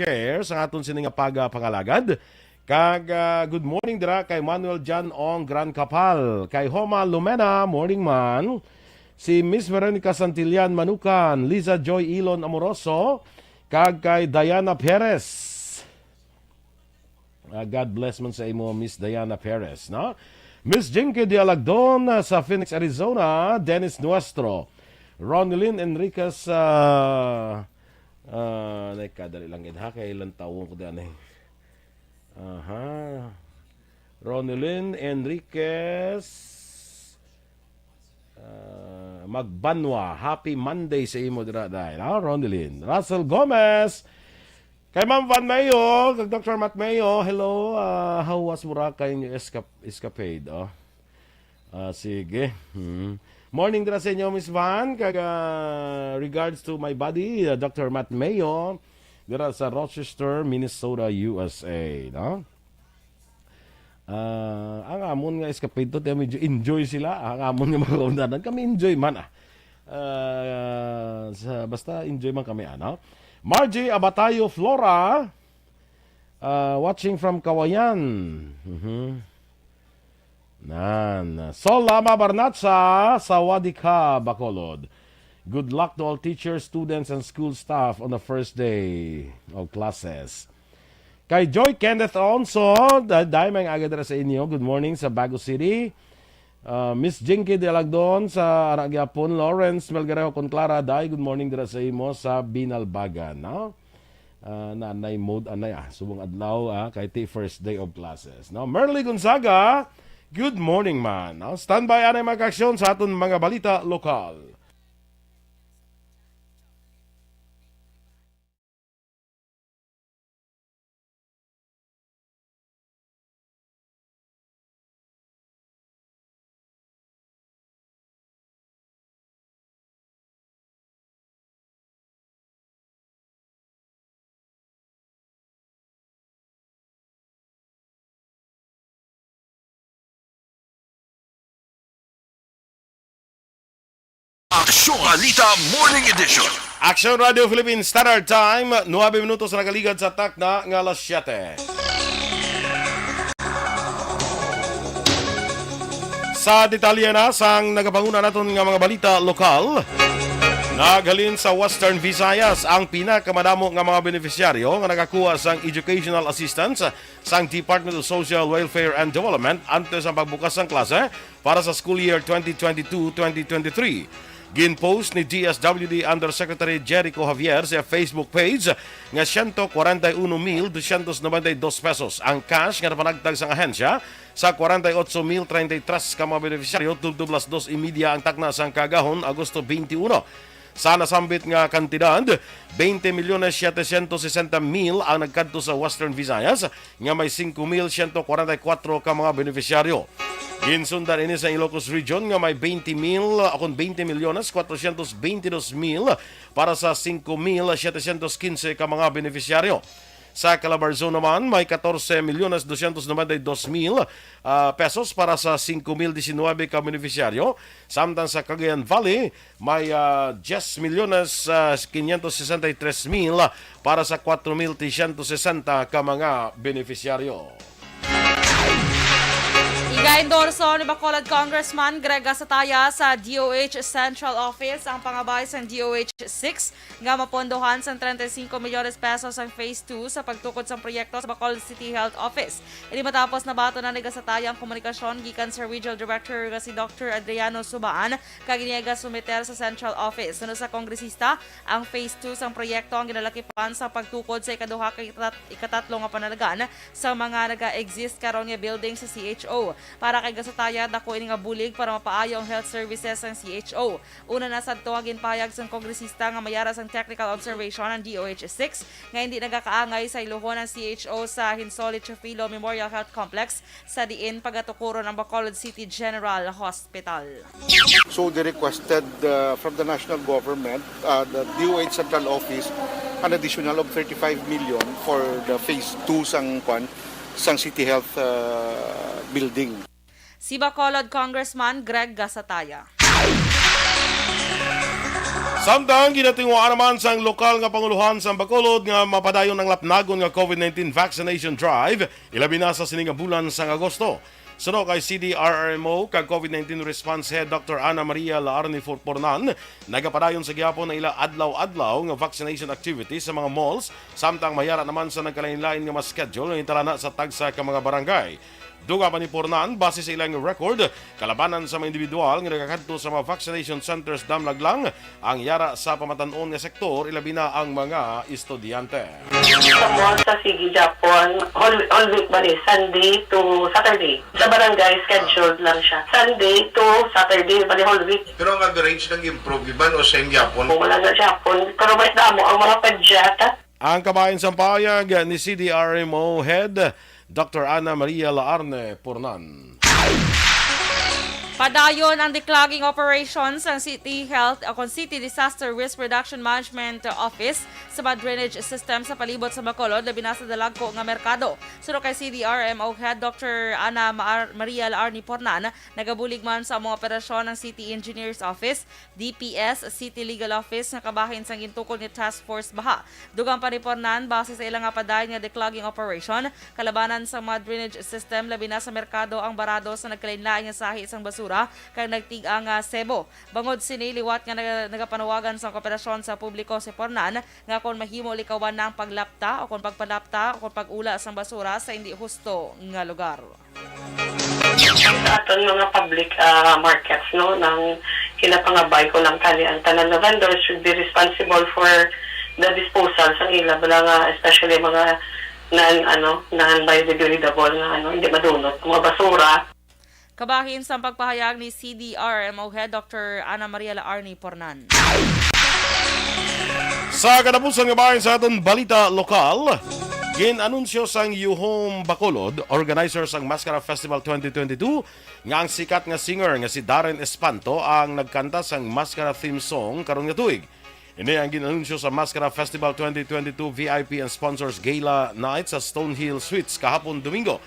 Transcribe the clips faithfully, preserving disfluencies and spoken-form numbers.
share sa aton sini nga pagapangalagad. Kag, ah, good morning dira kay Manuel John Ong Gran Kapal, kay Homa Lumena, morning man. Si Miss Veronica Santillan Manukan, Liza Joy Ilon Amoroso, kag kay Diana Perez. Ah, God bless man sa imo, Miss Diana Perez, no? Miss Jinky Dialagdon, ah, sa Phoenix, Arizona, Dennis Nuestro, Ronilyn Enriquez, ah, ah, nagkadali lang gid ha, kay ilang tawon ko diyan eh. Aha. Ronilyn Enriquez, ah, Magbanwa. Happy Monday sa imo dira, day, no? Ronilyn. Russell Gomez, kay Ma'am Van Mayo, kag Doctor Matt Mayo, hello, ah, how was Boracay inyo escap-, escapade, oh? Ah, sige. Hmm. Morning dira sa inyo, Miss Van, kag, ah, regards to my buddy, ah, Doctor Matt Mayo, dira sa Rochester, Minnesota, U S A, no? Ah, ang amon nga escapade to, medyo enjoy sila. Ang amon nga mga kaundanan, kami enjoy man, ah. Ah, sa, basta enjoy man kami, ano? Margie Abatayo Flora, ah, watching from Kawayan. Mhm. Nan. Sol Lama Barnatsa, Sawadika, Bacolod. Good luck to all teachers, students, and school staff on the first day of classes. Kay Joy Kenneth Alonso, da-, day, may aga dira sa inyo. Good morning sa Bago City. Ah, Miss Jinky Dialagdon sa Aragyapon, Lawrence Melgarejo con Clara, day, good morning dira sa imo sa Binalbagan, no? Ah, nanay mode, anay, ah, subong adlaw, ah, kay ti first day of classes, no? Merly Gonzaga, good morning, man. No? Standby, anay, mga kaaksyon sa aton mga balita lokal. Aksyon Balita Morning Edition. Aksyon Radio Philippines Standard Time, nuebe minutos na nakaligad sa takna nga alas siyete. Sa detalye na sang nagapanguna naton nga mga balita lokal, naghalin sa Western Visayas ang pinakamadamo nga mga benepisyaryo nga nakakuha sang educational assistance sang Department of Social Welfare and Development antes ang pagbukas sang klase para sa school year twenty twenty-two twenty twenty-three. Ginpost ni D S W D Undersecretary Jericho Javier sa Facebook page nga siyento kwarenta y uno mil dosyentos nobenta y dos pesos ang cash nga napanagtag sang ahensya sa kwarenta y otso mil treinta y tres ka mga benepisyaryo tubtob las dos y media ang takna sang kaagahon, Agosto twenty-uno. Sa nasambit nga kantidad, veinte milyones setecientos sesenta mil ang nagkadto sa Western Visayas, nga may singko mil siyento kwarenta y kuwatro ka mga benepisyaryo. Ginsundan ini sa Ilocos Region, nga may veinte mil, akon veinte milyones cuatrocientos veintidós mil para sa singko mil setecientos quince ka mga benepisyaryo. Sa Calabarzon naman, may catorce milyones doscientos noventa y dos mil, ah, pesos para sa singko mil diecinuebe ka benepisyaryo, samtang sa Cagayan Valley, may, ah, diez milyones, ah, quinientos sesenta y tres mil para sa cuatro mil trescientos sesenta ka mga benepisyaryo. Iga-endorso ni Bacolod Congressman Greg Gasataya sa D O H Central Office ang pangabay sang D O H six nga mapondohan sang treinta y cinco milyones pesos ang Phase two sa pagtukod sang proyekto sa Bacolod City Health Office. Ini matapos nabaton na ni Gasataya ang komunikasyon gikan sa Regional Director nga si Doctor Adriano Subaan kag ini ginasumiter sa Central Office. Suno sa kongresista, ang Phase two sang proyekto ang ginalakipan sa pagtukod sa ikaduha kag ikatat-, ikatatlo nga panalagan sa mga naga-exist karon nga building sa C H O. Para kay Gasataya, dako ini nga bulig para mapaayo ang health services sang C H O. Una na sadto nga ginpahayag sang kongresista nga may ara sang technical observation ang D O H six nga hindi nagakaangay sa iluhon ang C H O sa Hinsoli Chofilo Memorial Health Complex, sa diin pagatukuron ang Bacolod City General Hospital. So they requested, uh, from the national government, uh, the D O H Central Office, an additional of thirty-five million for the phase two sang, kwan, sang City Health, uh, Building. Si Bacolod Congressman Greg Gasataya. Samtang ginatinguhaan naman sang lokal nga pangulohan sang Bacolod nga mapadayon ang lapnagon nga COVID nineteen vaccination drive, ilabi na sa sini nga bulan sang Agosto. Suno kay C D R R M O kag COVID nineteen Response Head Doctor Ana Maria Laarni Furpornan, nagapadayon sa gihapon ang ila adlaw-adlaw nga vaccination activity sa mga malls, samtang mayara naman sa nagkalain-lain nga mga schedule nga gintalana sa tagsa ka mga barangay. Dugang pa ni Pornan, base sa ilang record, kalabanan sa mga individual nga nagakadto sa mga vaccination centers, damlag lang ang yara sa pamatan-on nga sektor, ilabi na ang mga estudyante. Sa mall, sa sige, Japon, all, all week ba ni? Sunday to Saturday. Sa barangay, scheduled lang siya. Sunday to Saturday, bali whole week. Pero ang average nag-improve, iban o same gyapon? Wala na Japon. Pero may damo ang mga padyata. Ang kabahin sang pahayag ni C D R M O Head Doctor Ana Maria Laarne Pornan. Padayon ang declogging operation sang City Health o kon City Disaster Risk Reduction Management Office sa mga drainage system sa palibot sa Bacolod, labi na sa dalagko nga merkado. Suno kay C D R M O Head Doctor Ana Maar-, Maria Laarni Pornan, nagabulig man sa among operasyon ang City Engineers Office, D P S, City Legal Office nga kabahin sang gintukod nga Task Force Baha. Dugang pa ni Pornan, base sa ila nga padayon nga declogging operation, kalabanan sa mga drainage system, labi na sa merkado, ang barado sa nagkalainlain nga sahi sang basura kag nagtig-a nga sebo. Bangod sini, liwat nga naga-, nagapanawagan sang kooperasyon sa publiko si Pornan nga kon mahimo, likawan na ang paglapta o kon pagpalapta o kon pag-ula sang basura sa indi husto nga lugar. Sa aton mga public, ah, markets, no, nang kinapangabay ko lang kani ang tanan nga vendors should be responsible for the disposal sang ila bala nga, especially mga non, ano, non-biodegradable nga, ano, hindi madunot, mga basura. Kabahin sang pagpahayag ni C D R M O Head Doctor Ana Maria Laarni Pornan. Sa katapusan nga bahin sa aton balita lokal, gin-anunsyo sang Yuhom Bacolod, organizer sang Mascara Festival twenty twenty-two, nga ang sikat nga singer nga si Darren Espanto ang nagkanta sang Mascara theme song karon nga tuig. Ini ang gin-anunsyo sa Mascara Festival twenty twenty-two V I P and Sponsors Gala Night sa Stonehill Suites kahapon Domingo.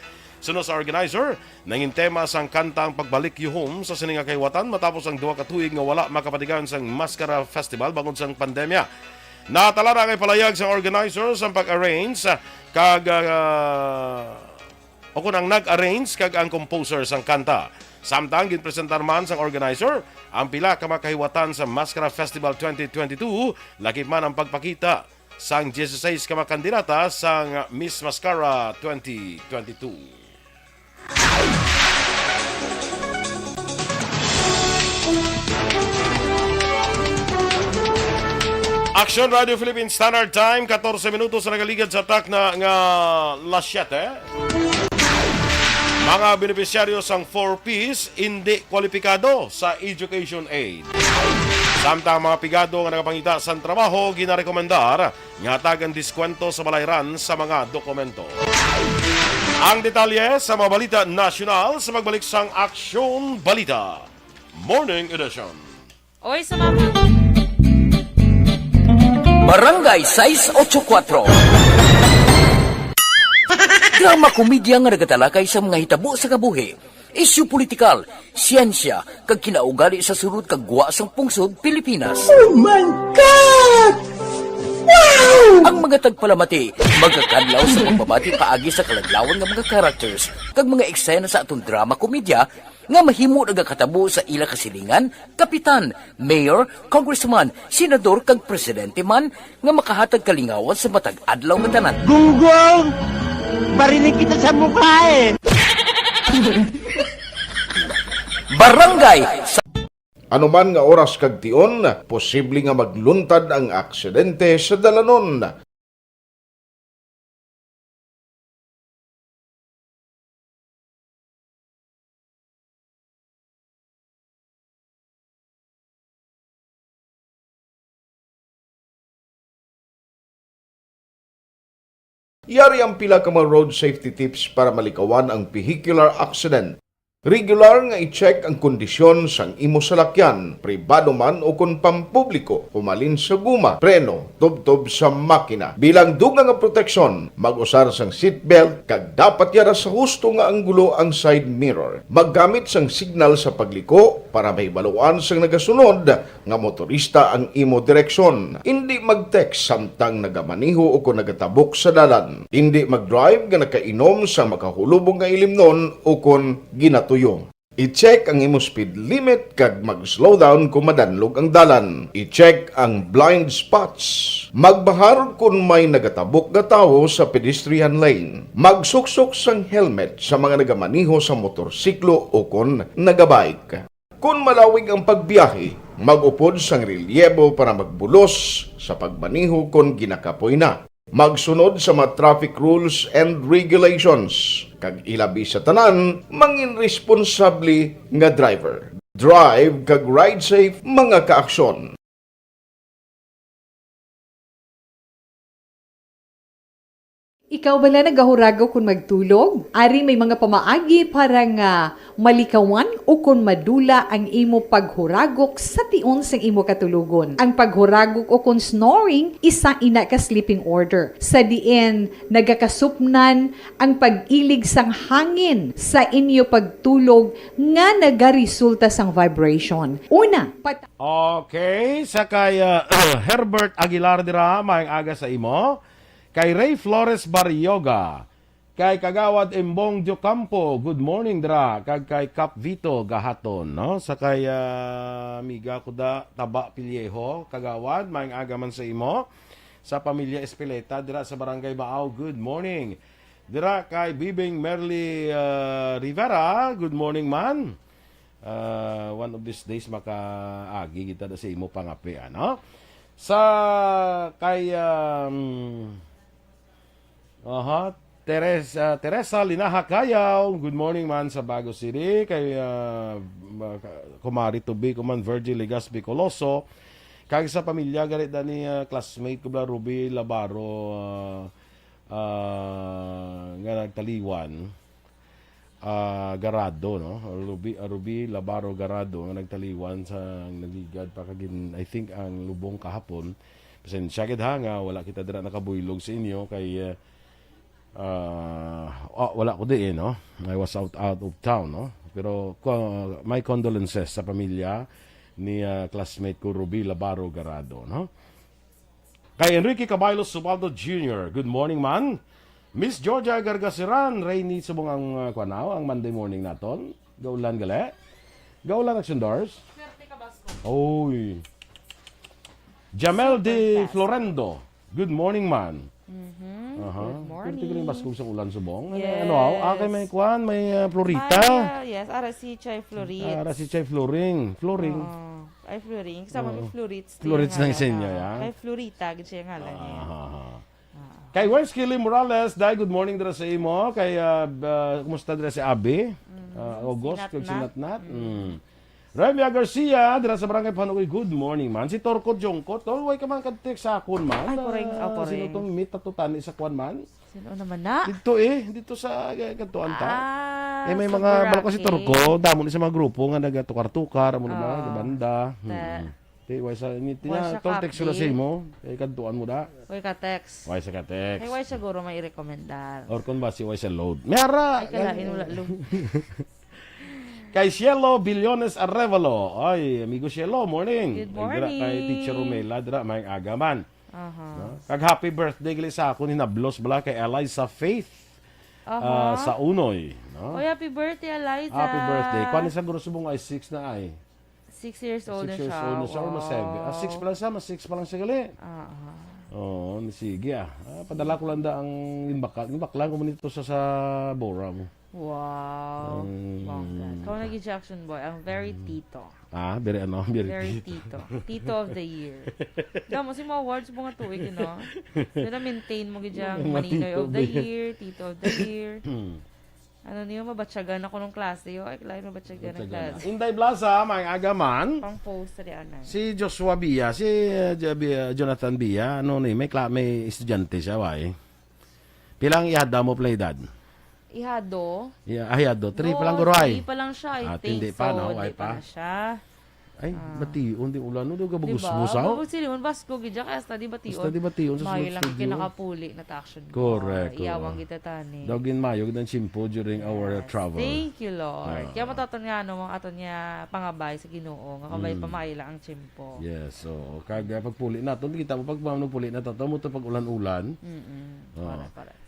Suno sa organizer, nangin tema sang kanta ang pagbalik yuhom sa sini nga kahiwatan matapos ang duha ka tuig nga wala makapatigayon sang Mascara Festival bangod sang pandemya. Natala na ang ipalayag sang organizer sang pag-arrange kag, ah, o kon ang nag-arrange kag ang composer sang kanta. Samtang ginpresentar man sang organizer ang pila ka mga kahiwatan sa Mascara Festival twenty twenty-two, lakip man ang pagpakita sang dieciséis ka mga kandidata sang Miss Mascara twenty twenty-two. Aksyon Radio Philippine Standard Time, katorse minutos na nagaligad sa takna nga las siete. Mga benepisyaryo sang four Ps indi kwalipikado sa education aid. Samtang mga pigado nga nagapangita sang trabaho ginarekomendar nga hatagan diskwento sa balayran sa mga dokumento. Ang detalye sa mga balita nasyonal sa pagbalik sang Aksyon Balita Morning Edition. Oy, sa mga Barangay sais ocho kuatro. Drama komedya nga nagatalakay sa mga hitabo sa kabuhi, isyu politikal, siyensya, kag kinaugali sa sulod kag gwa sang pungsod Pilipinas. Oh my God! Wow! Ang mga tagpalamati magakadlaw sa pagbabati paagi sa kaladlawan nga mga characters kag mga eksena sa aton drama komedya nga mahimo nagakatabo sa ila kasilingan, kapitan, mayor, congressman, senador, kag presidente man nga makahatag kalingawan sa matag adlaw nga tanan. Gunggong! Barinig kita sa mukha eh! Barangay sa Anuman nga oras kag tion, posible nga magluntad ang aksidente sa dalanon. Yari ang pila ka mga road safety tips para malikawan ang vehicular accident. Regular nga i-check ang kondisyon sang imo salakyan, pribado man o kon pampubliko, humalin sa guma, preno, tubtob sa makina. Bilang dugang nga proteksyon, mag-usar sang seatbelt kag dapat yara sa husto nga anggulo ang side mirror. Maggamit sang signal sa pagliko para mahibaluan sang nagasunod nga motorista ang imo direksyon. Indi mag-text samtang nagamaneho o kon nagatabok sa dalan. Indi mag-drive nga nakainom sa makahulubong nga ilimnon o kon ginatuyo. I-check ang imo speed limit kag mag-slow down kon madanlog ang dalan. I-check ang blind spots. Magbahar kon may nagatabok nga tawo sa pedestrian lane. Magsuksok sang helmet sa mga nagamaneho sa motorsiklo o kon nagabike. Kon malawig ang pagbiyahe, mag-upod sang relyebo para magbulos sa pagmaneho kon ginakapoy na. Magsunod sa mga traffic rules and regulations, kag ilabi sa tanan, mangin responsable nga driver. Drive kag ride safe, mga kaaksyon. Ikaw bala nagahuragok kon magtulog? Ari may mga pamaagi para nga malikawan o kon madula ang imo paghuragok sa tion sang imo katulogon. Ang paghuragok o kon snoring, isa ina ka sleeping order, sa diin nagakasupnan ang pag-ilig sang hangin sa inyo pagtulog nga nagaresulta sang vibration. Una, pat- Okay, sa kay, ah, Herbert Aguilar dira, maayong aga sa imo. Kay Ray Flores Barrioga, kay Kagawad Embong Diocampo, good morning dira, kag kay Kap Vito Gahaton, no? Sa kay, ah, amiga ko da, Taba Piliejo, Kagawad, maayong aga man sa imo. Sa pamilya Espeleta dira sa Barangay Baaw, good morning. Dira kay Bibing Merly, ah, Rivera, good morning man. Ah, one of these days makaagi kita sa imo pangapi, ano? Sa kay, um, aha, Teresa, Teresa Linaha Cayaw, good morning man sa Bago City. Kay, ah, ma-, kumari to be ko man, Virgil Legaspi Coloso. Kag sa pamilya, gani da ni, ah, classmate ko bala, Ruby Labaro, ah, ah, nga nagtaliwan, ah, Garado, no? Ruby, ah, Ruby Labaro Garado nga nagtaliwan sa nagligad pa kagin, I think, ang lubong kahapon. Pasensya gid ha nga wala kita dira nakabuylog sa inyo kay, eh, ah, ah, wala ko di, eh, no? I was out, out of town, no? Pero, ko-, my condolences sa pamilya ni, ah, classmate ko, Ruby Labaro Garado, no? Kay Enrique Caballo Subaldo Junior, good morning man. Miss Georgia Gargasiran, rainy subong ang, uh, kuan, aw, ang Monday morning naton. Gaulan gali. Gaulan, Action Dars. Swerte ka, Basko. Oy. Jamel Super de fast. Florendo, good morning man. Mhm. Aha. Good morning. Swerte galing baskog sa ulan subong. Ano, Yes. ano, aw? Ah, kay may kuan, may, uh, Florita. May, uh, yes, ara si Chay Florit. Ah, ara si Chay Floring. Floring. Oo. Ay, Floring. Kasama Oo. may Florits. Florits Nga lang sa inyo, ah. ya? Kay Florita, gid siya nga lang, eh. Aha. Ah. Kay Wes Kelly Morales, Day, good morning dira sa imo. Kay, ah, ah, kumusta dira si Abi? Mm, Ah, August, sinatnat. kag sinatnat. Mm. Mm. Remia Garcia, dira sa Barangay Panukoy, good morning man. Si Torco Jongkot, oh, way ka man ka-text sa akon man. Ay, correct. Ah, Oh, sino correct. tong meet na to tani sa kwan man? Sino naman na? Dito eh, dito sa, eh, kantuan ta. Ah, Eh, may sa mga, balo ko si Boracay. Torco, damo ni sa mga grupo nga nagatukar-tukar, amo naman, Oo. banda. Ta- Hmm. Di, way sa, ni, Way tinya, sa tol, text ko na sa kape. imo. Eh, kantuan mo da. Way ka text. Way sa ka text. Ay, way siguro may i-recommendar. Or kung ba si way sa load. May ara! Ay, kalain, wala load. Kay Cielo Billones Arevalo. Ay, amigo Cielo, morning. Good Ay, dira kay morning. Teacher Romela, dira, may aga man. Aha. No? Kag happy birthday gali sa akon hinablos bala kay Eliza Faith, Aha. ah, sa Unoy, no? Oy, happy birthday, Eliza. Happy birthday. Kuan ni sa guro subong ay six na ay. Six years old Six na years siya. old na siya, or mas seven. Ah, six Wow. pa lang siya, mas six pa lang siya gali. Aha. Oo, ni sige ah. Ah, padala ko lang da ang ginbakal. Ginbakal ko man ito sa, sa Bora mo. Wow. Mm. Bongga. Ikaw na gid siya, Action Boy. Ang very Mm. tito. Ah, very ano, very Very tito. tito. Tito of the year. Damo si mga awards mo nga tuig, you know? Pero maintain mo gid siya ang Mga Maninoy tito of the ba yan? year, tito of the year. Ano niyo, mabatyagan ako nung klase, yo. Ay, kailangan mabatyagan ang Batyagan. klase. Inday Blaza, may aga man. Pang post, ri, ano. Si Joshua Bia, si, uh, Jo-, Bia, Jonathan Bia, ano ni, may kla-, may estudyante siya, way. Pila ang ihada mo pala edad? Ihado? Yeah, ay, ado. Three pa lang, Oo, guray. Three pa lang siya, I Ah, think. Tindi pa, So, no? Ay hindi pa pa. na siya. Ay, Ah. bation, di ulan, no? Di ka Di ba? Bagos-busaw? Bago sila, basko, gidya, kaya hasta di bation. Hasta di bation sa Mayo lang studio. Kinakapuli na ta action. Correct, Iyawang oo. Kita tani. Daw ginmayo gid ang tiyempo during our Yes. travel. Thank you, Lord. Ah. Kaya mataton nga, ano, aton niya pangabay sa Ginoo, nga kabay Mm. pa maayo lang ang tiyempo. Yes, so, kag, ah, pagpuli naton, kita mo, pag puli na tato, mo to pag ulan-ulan. Mm-mm. Oo. Correct, correct.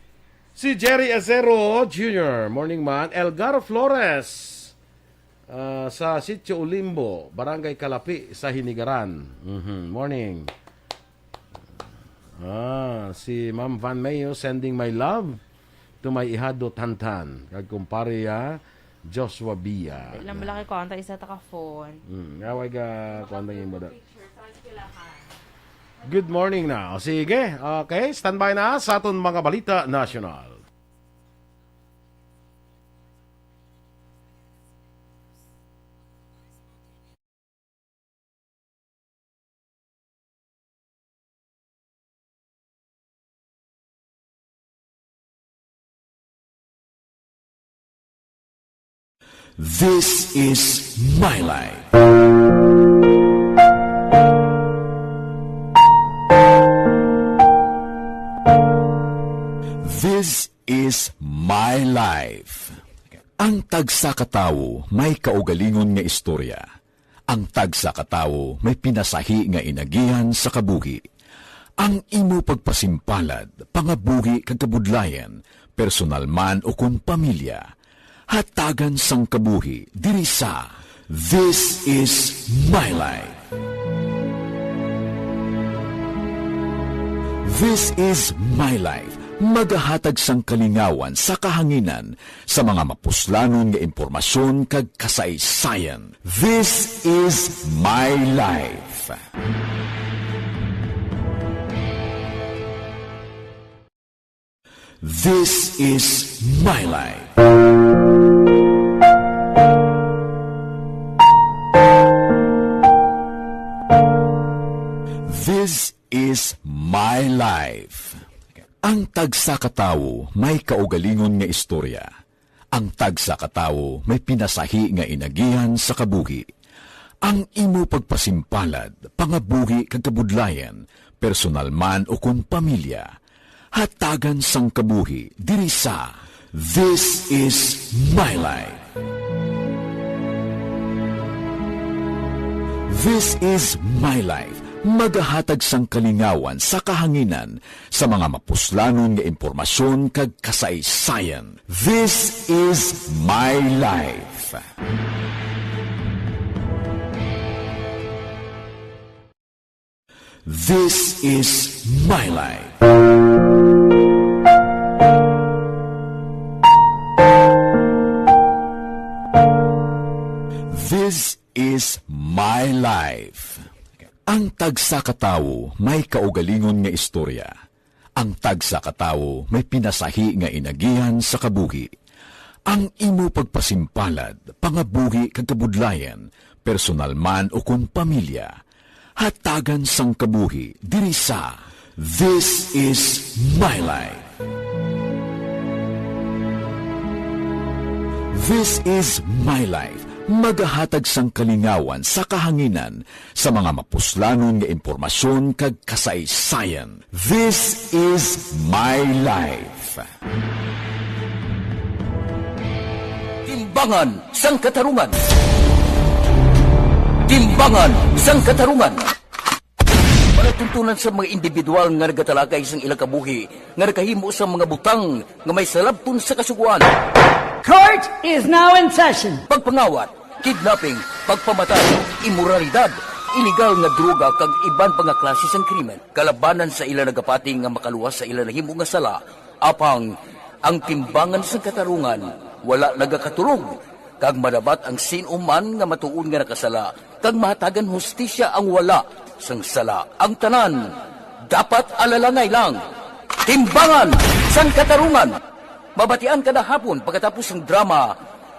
Si Jerry Acero Junior, morning man. Elgar Flores, ah, sa Sitio Ulimbo, Barangay Kalapi, sa Hinigaran. Mhm, morning. Ah, si Ma'am Van Mayo sending my love to my ihado Tantan, kag kumpare, ah, Joshua Bia. Ilang malaki ko, anta isa ta ka phone. Mm, away ka, kuwan lang yung mada-, Picture, sa eskwelahan. Good morning na. O, sige. Okay, standby na sa aton mga balita nasyonal. This is My Life. This is My Life. Ang tagsa ka tawo may kaugalingon nga istorya. Ang tagsa ka tawo may pinasahi nga inagihan sa kabuhi. Ang imo pagpasimpalad, pangabuhi kag kabudlayan, personal man ukon pamilya, hatagan sang kabuhi diri sa This is My Life. This is My Life, magahatag sang kalingawan sa kahanginan sa mga mapuslanon nga impormasyon kag kasaysayan. This is My Life. This is My Life. This is My Life. Ang tagsa ka tawo may kaugalingon nga istorya. Ang tagsa ka tawo may pinasahi nga inagihan sa kabuhi. Ang imo pagpasimpalad, pangabuhi kag kabudlayan, personal man ukon pamilya, hatagan sang kabuhi diri sa This is My Life. This is My Life, magahatag sang kalingawan sa kahanginan sa mga mapuslanon nga impormasyon kag kasaysayan. This is My Life. This is My Life. This is My Life. Ang tagsa ka tawo may kaugalingon nga istorya. Ang tagsa ka tawo may pinasahi nga inagihan sa kabuhi. Ang imo pagpasimpalad, pangabuhi kag kabudlayan, personal man ukon pamilya, hatagan sang kabuhi diri sa This is My Life. This is My Life, magahatag sang kalingawan sa kahanginan sa mga mapuslanon nga impormasyon kag kasaysayan. This is My Life. Timbangan sang Katarungan. Timbangan sang Katarungan. Palatuntunan sa mga individual nga nagatalakay sang ilang kabuhi nga nakahimo sang mga butang nga may salabton sa kasugoan. Court is now in session. Pagpangawat, kidnapping, pagpamatay, imoralidad, iligal nga droga kag iban pa nga klase sang krimen kalabanan sa ila nagapati nga makaluwas sa ila nahimo nga sala. Apang ang timbangan sang katarungan wala nagakatulog, kag madabat ang sin-o man nga matuod nga nakasala, kag mahatagan hustisya ang wala sang sala. Ang tanan dapat alalangay lang. Timbangan sang Katarungan. Mabatian kada hapon pagkatapos sang drama,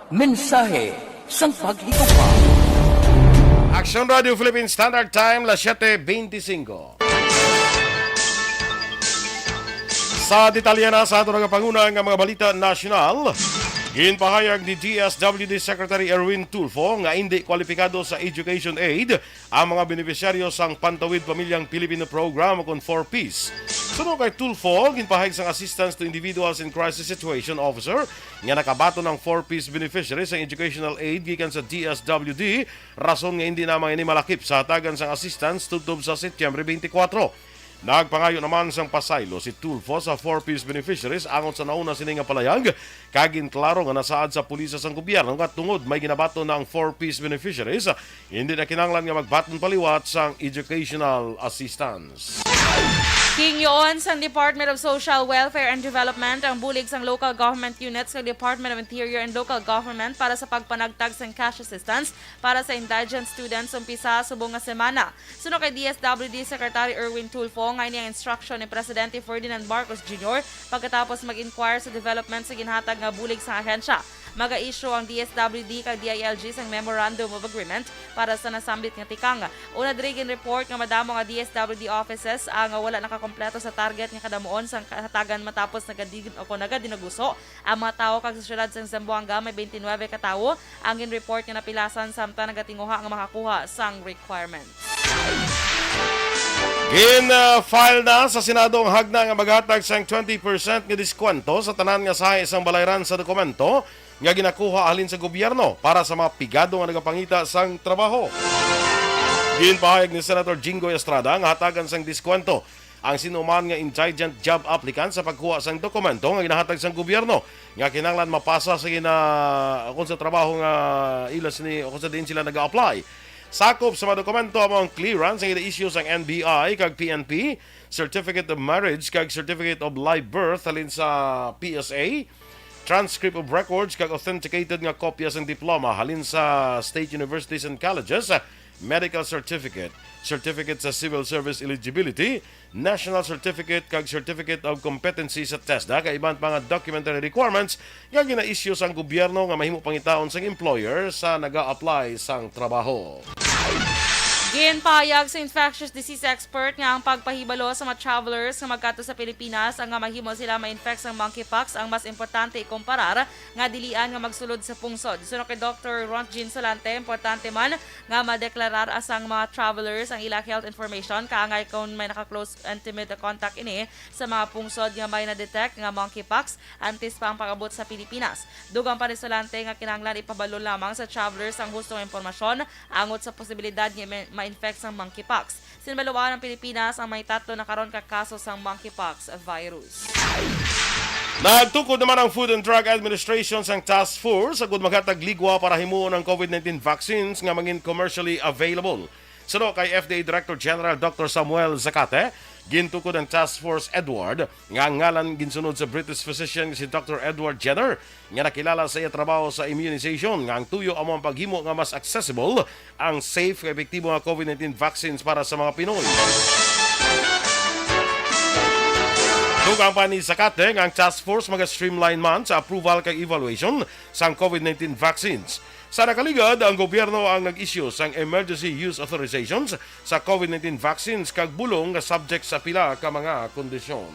Mensahe sang Paghigugma. Action Radio Philippine Standard Time, las siete veinticinco. Sa detalye na sa aton nagapanguna nga mga balita nasyonal, ginpahayag ni D S W D Secretary Erwin Tulfo nga indi kwalipikado sa education aid ang mga benepisyaryo sang Pantawid Pamilyang Pilipino Program o kon four Ps. Suno kay Tulfo, ginpahayag sang Assistance to Individuals in Crisis Situation Officer nga nakabaton ang four Ps beneficiaries sang educational aid gikan sa D S W D, rason nga hindi na man ini malakip sa hatagan sang assistance tubtob sa Setyembre twenty-four. Nagpangayo naman sang pasaylo si Tulfo sa four Ps beneficiaries angot sa nauna sini nga palayag, kag ginklaro nga nasaad sa pulisya sang gobyerno nga tungod may ginabaton na ang four Ps beneficiaries, hindi na kinahanglan nga magbaton pa liwat sang educational assistance. Ginhatagan sang Department of Social Welfare and Development ang bulig sang local government units kag Department of Interior and Local Government para sa pagpanagtag sang cash assistance para sa indigent students umpisa subong nga semana. Suno kay D S W D Secretary Erwin Tulfo, nga ini ang instruction ni Presidente Ferdinand Marcos Junior pagkatapos mag-inquire sa development sa ginhatag nga bulig sang ahensya. Maga-issue ang D S W D kag D I L G sang Memorandum of Agreement para sa nasambit nga tikang. Una diri, ginreport nga madamo nga D S W D offices ang wala nakakompleto sa target nga kadamuon sang kahatagan matapos nagadin-, o kon nagadinaguso ang mga tawo, kag sa siyudad sang Zamboanga may twenty-nine ka tawo ang ginreport nga napilasan samtang nagatinguha nga makakuha sang requirements. Gin-file na sa Senado ang hagna nga maghatag sang twenty percent nga diskwento sa tanan nga sahi sang balayran sa dokumento nga ginakuha halin sa gobyerno para sa mga pigado nga nagapangita sang trabaho. Ginpahayag ni Senator Jinggoy Estrada nga hatagan sang diskwento ang sino man nga indigent job applicant sa pagkuha sang dokumento nga ginahatag sang gobyerno nga kinahanglan mapasa sa gina-, kung sa trabaho nga ila sini o kung sa diin sila nag-a-apply. Sakop sa mga dokumento amo ang clearance nga gina-issue sang N B I kag P N P, certificate of marriage kag certificate of live birth halin sa P S A, transcript of records kag authenticated nga kopya sang diploma halin sa state universities and colleges, medical certificate, certificate sa civil service eligibility, national certificate kag certificate of competency sa TESDA, kag iban pa nga documentary requirements nga gina-issue sang gobyerno nga mahimo pangitaon sang employer sa naga-apply sang trabaho. Ginpahayag sa infectious disease expert nga ang pagpahibalo sa mga travelers nga magkadto sa Pilipinas ang nga mahimo sila ma-infect sang monkeypox ang mas importante ikumparar nga dilian nga magsulod sa pungsod. Suno kay Doktor Rontgen Solante, importante man nga madeklarar sang mga travelers ang ila health information, kaangay kon may naka-close intimate contact ini sa mga pungsod nga may na-detect nga monkeypox antes pa ang pag-abot sa Pilipinas. Dugang pa ni Solante nga kinahanglan ipabalo lamang sa travelers ang husto nga impormasyon angot sa posibilidad nga ma-, ma-infect sang monkeypox. Sinbaluan ang Pilipinas ang may tatlo na karon ka kaso sang monkeypox virus. Nagtukod naman ang Food and Drug Administration sang task force agud maghatag ligwa para himuon ang COVID nineteen vaccines nga mangin commercially available. Suno kay F D A Director General Doctor Samuel Zacate, gintukod ang Task Force Edward, nga ang ngalan ginsunod sa British physician nga si Doctor Edward Jenner, nga nakilala sa iya trabaho sa immunization, nga ang tuyo amo ang paghimo nga mas accessible ang safe kag epektibo nga COVID nineteen vaccines para sa mga Pinoy. Dugang pa ni Zacate nga ang task force maga-streamline man sa approval kag evaluation sang COVID nineteen vaccines. Sa nakaligad, ang gobyerno ang nag-issue sang emergency use authorizations sa COVID nineteen vaccines kag bulong nga subject sa pila ka mga kondisyon.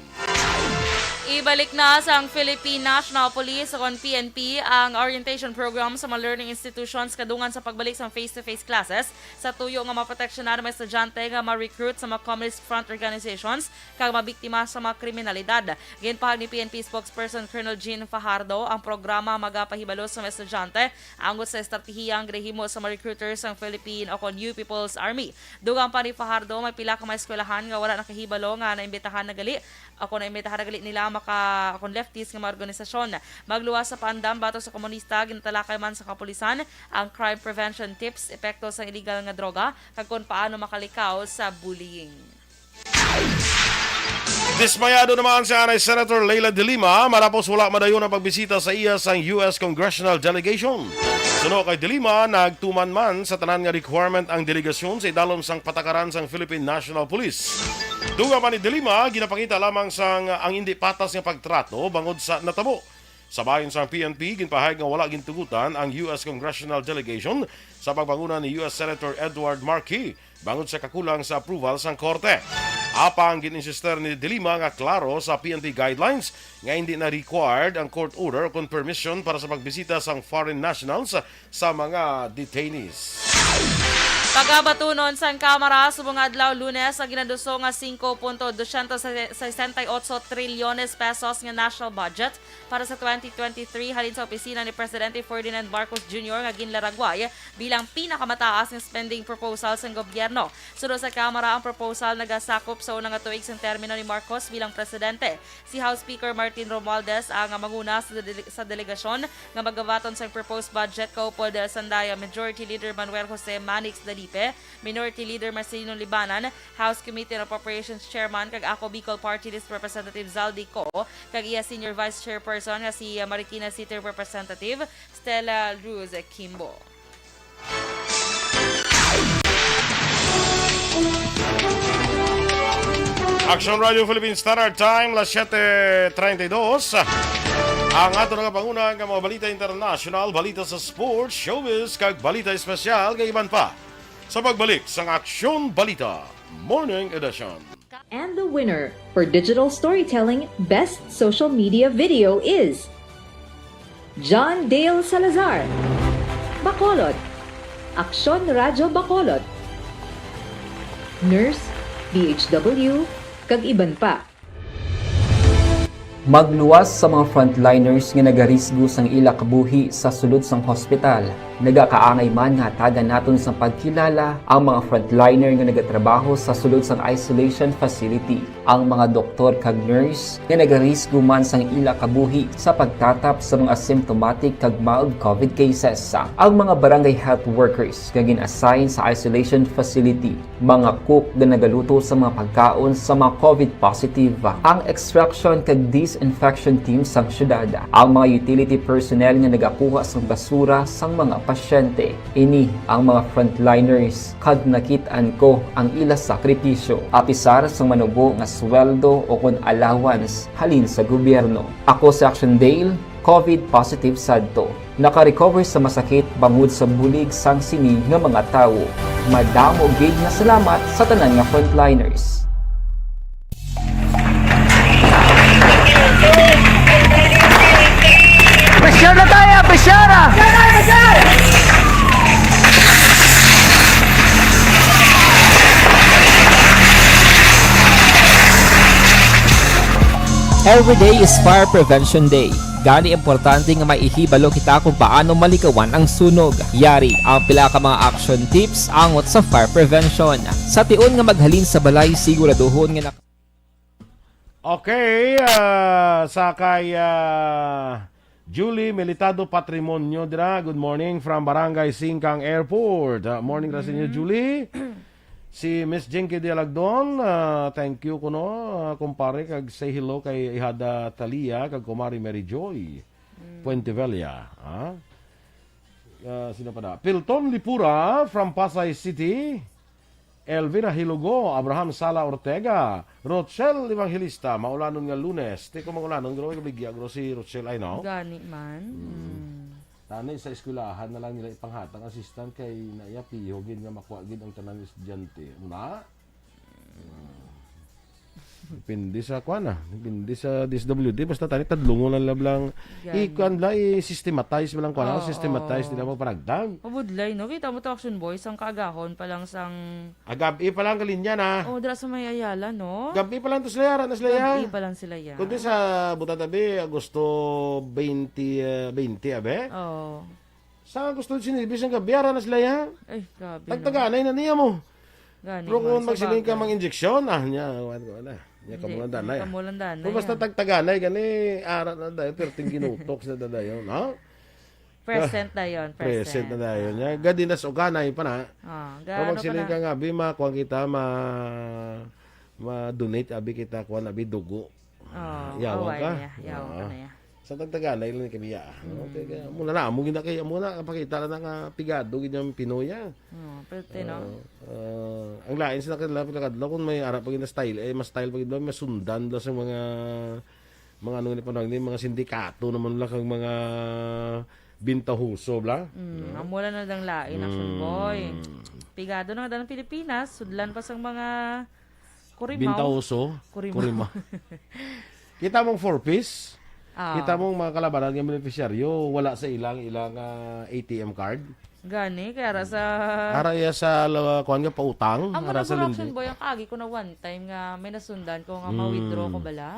Ibalik na sang Philippine National Police o kon P N P ang orientation program sa mga learning institutions kadungan sa pagbalik sang face-to-face classes sa tuyo nga maproteksyonan ang mga estudyante nga ma-recruit sa mga Communist Front organizations kag mabiktima sa mga kriminalidad. Ginpahayag ni P N P spokesperson Colonel Jean Fajardo, ang programa magapahibalo sa mga estudyante angot sa estratehiya nga ginahimo sa mga recruiters sang Philippine o kon New People's Army. Dugang pa ni Fajardo, may pila ka mga eskwelahan nga wala nakahibalo nga naimbitahan na gali o kon naimbitahan na gali nila maka, o kon leftist nga mga organisasyon. Magluwas sa paandam batok sa komunista, ginatalakay man sa kapulisan ang crime prevention tips, epekto sang illegal nga droga, kag kon paano makalikaw sa bullying. Dismayado naman si anay Senator Leila de Lima matapos wala madayon ang pagbisita sa iya sang U S Congressional Delegation. Suno kay de Lima, nagtuman man sa tanan nga requirement ang delegasyon sa idalom sang patakaran sang Philippine National Police. Dugang pa ni de Lima, ginapakita lamang sang ang indi patas nga pagtrato bangod sa natabo. Sa bahin sang P N P, ginpahayag nga wala gintugutan ang U S Congressional Delegation sa pagbanguna ni U S Senator Edward Markey bangod sa kakulang sa approval sang korte. Apang gin-insister ni De Lima nga klaro sa P N P guidelines nga hindi na required ang court order o kon permission para sa pagbisita sang foreign nationals sa mga detainees. Pagabatunon sang Kamara subong adlaw Lunes ang ginaduso nga singko punto dosyentos sesenta y otso trilyones pesos nga national budget para sa twenty twenty-three halin sa opisina ni Presidente Ferdinand Marcos Junior nga ginlaragway bilang pinakamataas nga spending proposal sang gobyerno. Suno sa Kamara, ang proposal nagasakop sa una nga tuig sang termino ni Marcos bilang presidente. Si House Speaker Martin Romualdez ang manguna sa dele-, sa delegasyon nga magabaton sang proposed budget, kaupod sang Daya Majority Leader Manuel Jose Manix Dalipe, Minority Leader Marcelino Libanan, House Committee on Appropriations Chairman kag Ako Bicol Party List Representative Zaldy Co, kag iya Senior Vice Chairperson nga si Marikina City Representative Stella Luz Kimbo. Action Radio Philippine Standard Time, las siete treinta y dos. Ang ato nga panguna nga mga balita international, balita sa sports, showbiz, kag balita espesyal kag iban pa. Sa pagbalik sang Action Balita Morning Edition. And the winner for digital storytelling best social media video is John Dale Salazar, Bacolod, Aksyon Radyo Bacolod, Nurse, D H W, kag iban pa. Magluwas sa mga frontliners nga nagarisgo sang ila kabuhi sa sulod sang hospital. Nagakaangay man nga hatagan naton sang pagkilala ang mga frontliner nga nagatrabaho sa sulod sang isolation facility, ang mga doktor kag nurse nga nagarisgo man sang ila kabuhi sa pagtatap sa mga asymptomatic kag mild covid cases, ang mga barangay health workers nga gin-assign sa isolation facility, mga cook nga nagaluto sa mga pagkaon sa mga covid positive, ang extraction kag disinfection team sang syudad, ang mga utility personnel nga nagakuha sang basura sang mga pasyente. Ini ang mga frontliners, kag nakit-an ko ang ila sakripisyo, apisar sang manubo nga sweldo o kon allowance halin sa gobyerno. Ako si Action Dale, covid positive sadto. Naka-recover sa masakit bangod sa bulig sang sini nga mga tawo. Madamo gid nga salamat sa tanan nga frontliners. Pressure na tayo, pressure na! Every day is Fire Prevention Day. Gani, importante nga may ihibalo kita kung paano malikawan ang sunog. Yari ang pila ka mga action tips angot sa fire prevention. Sa tion nga maghalin sa balay, siguraduhon nga nak- Okay, ah, sa kay, ah, Julie Militado Patrimonio dira. Good morning from Barangay Singkang Airport. Ah, morning ra sa inyo, Julie. Si Miss Jinky Dialagdon, ah, thank you kuno, ah, kumpare, kag say hello kay Ihada Talia kag Kumari Mary Joy Puentevella, ah. Ah, sino pa na? Pilton Lipura from Pasay City. Elvira Hilugo, Abraham Sala Ortega, Rochelle Evangelista, maulanon nga Lunes. Ti ko mangulanon, gro, kabigya, gro, si Rochelle, ay, no? Gani man. Mm. Mm. Tani sa eskwelahan na lang nila ipanghatag assistant kay naiya piho gid nga makuha gid ang tanan estudyante. Una? Mm. Depende sa kuan, ah. Depende sa D S W D. Basta tani tadlungon lang, lang. Gani. I-kuan lang, i-systematize mo lang kuan, ah. Oo. Systematize nila mo paragdag. Mabudlay, no? Kita mo to, Action Boys, ang kaagahon pa lang sang Ah, gab-i pa lang kalinya na. Oh, dira sa may Ayala, no? Gab-i pa lang to sila, ara na sila, ya. Gab-i pa lang sila, ya. Kundi sa buta tabi, Agosto twenty, ah, twenty, abe? Oo. Sa Agosto diecinuebe sang gab-i, ara na sila, ya. Ay, grabe, no? Tagtaganay na niya mo. Gani, pero kung sa magsiling ka bagay. Mang injeksyon, ah, nya, wan ko na. Nya, hindi, kamulan danay, ah. Kamulan danay, kung basta ah. Tagtaganay, gani, ara na dayon, perting ginutok sa dadayon, no? Present na yon, present. Present na dayon. Ah. Nya, gadi na sa uganay pa na. Ah, kung gaano magsiling pa na? Ka nga, abi, ma, kuwan kita, ma, ma-donate, abi, kita, kuwan, abi, dugo. Oh, yawa away ka? Niya. Yawa ka. Ah. Na ya. Sa tagtaganay lang ni kamiya, ah. Mm. Okay, kaya, amo na na, amo gina kay, amo na, pakita na nga pigado gid ang Pinoy, ah. Oh, pwerte, no? Ah, ah, ang lain sila kanila, pagkakadlaw, kung may ara pa gina style, eh, mas style pa gid, mas sundan lang sa mga, mga ano ni panahon ni, mga sindikato naman lang kang mga bintahoso, bla? Mm, ah. Amo lang na dang lain, Action Boy. Mm. Ligado na nga dalang Pilipinas, sudlan pa sang mga kurimaw. Bintaoso. Kurimaw. Kurimaw. Kita mong four Ps? Ah. Kita mong mga kalabanan nga beneficiaryo, wala sa ilang, ilang, ah, A T M card? Gani, kaya ara sa Ara iya sa, la-, kuwan nga, pautang, Ang ara sa mga corruption lindi. boy, ang kaagi ko na one time nga may nasundan ko nga Mm. ma-withdraw ko bala.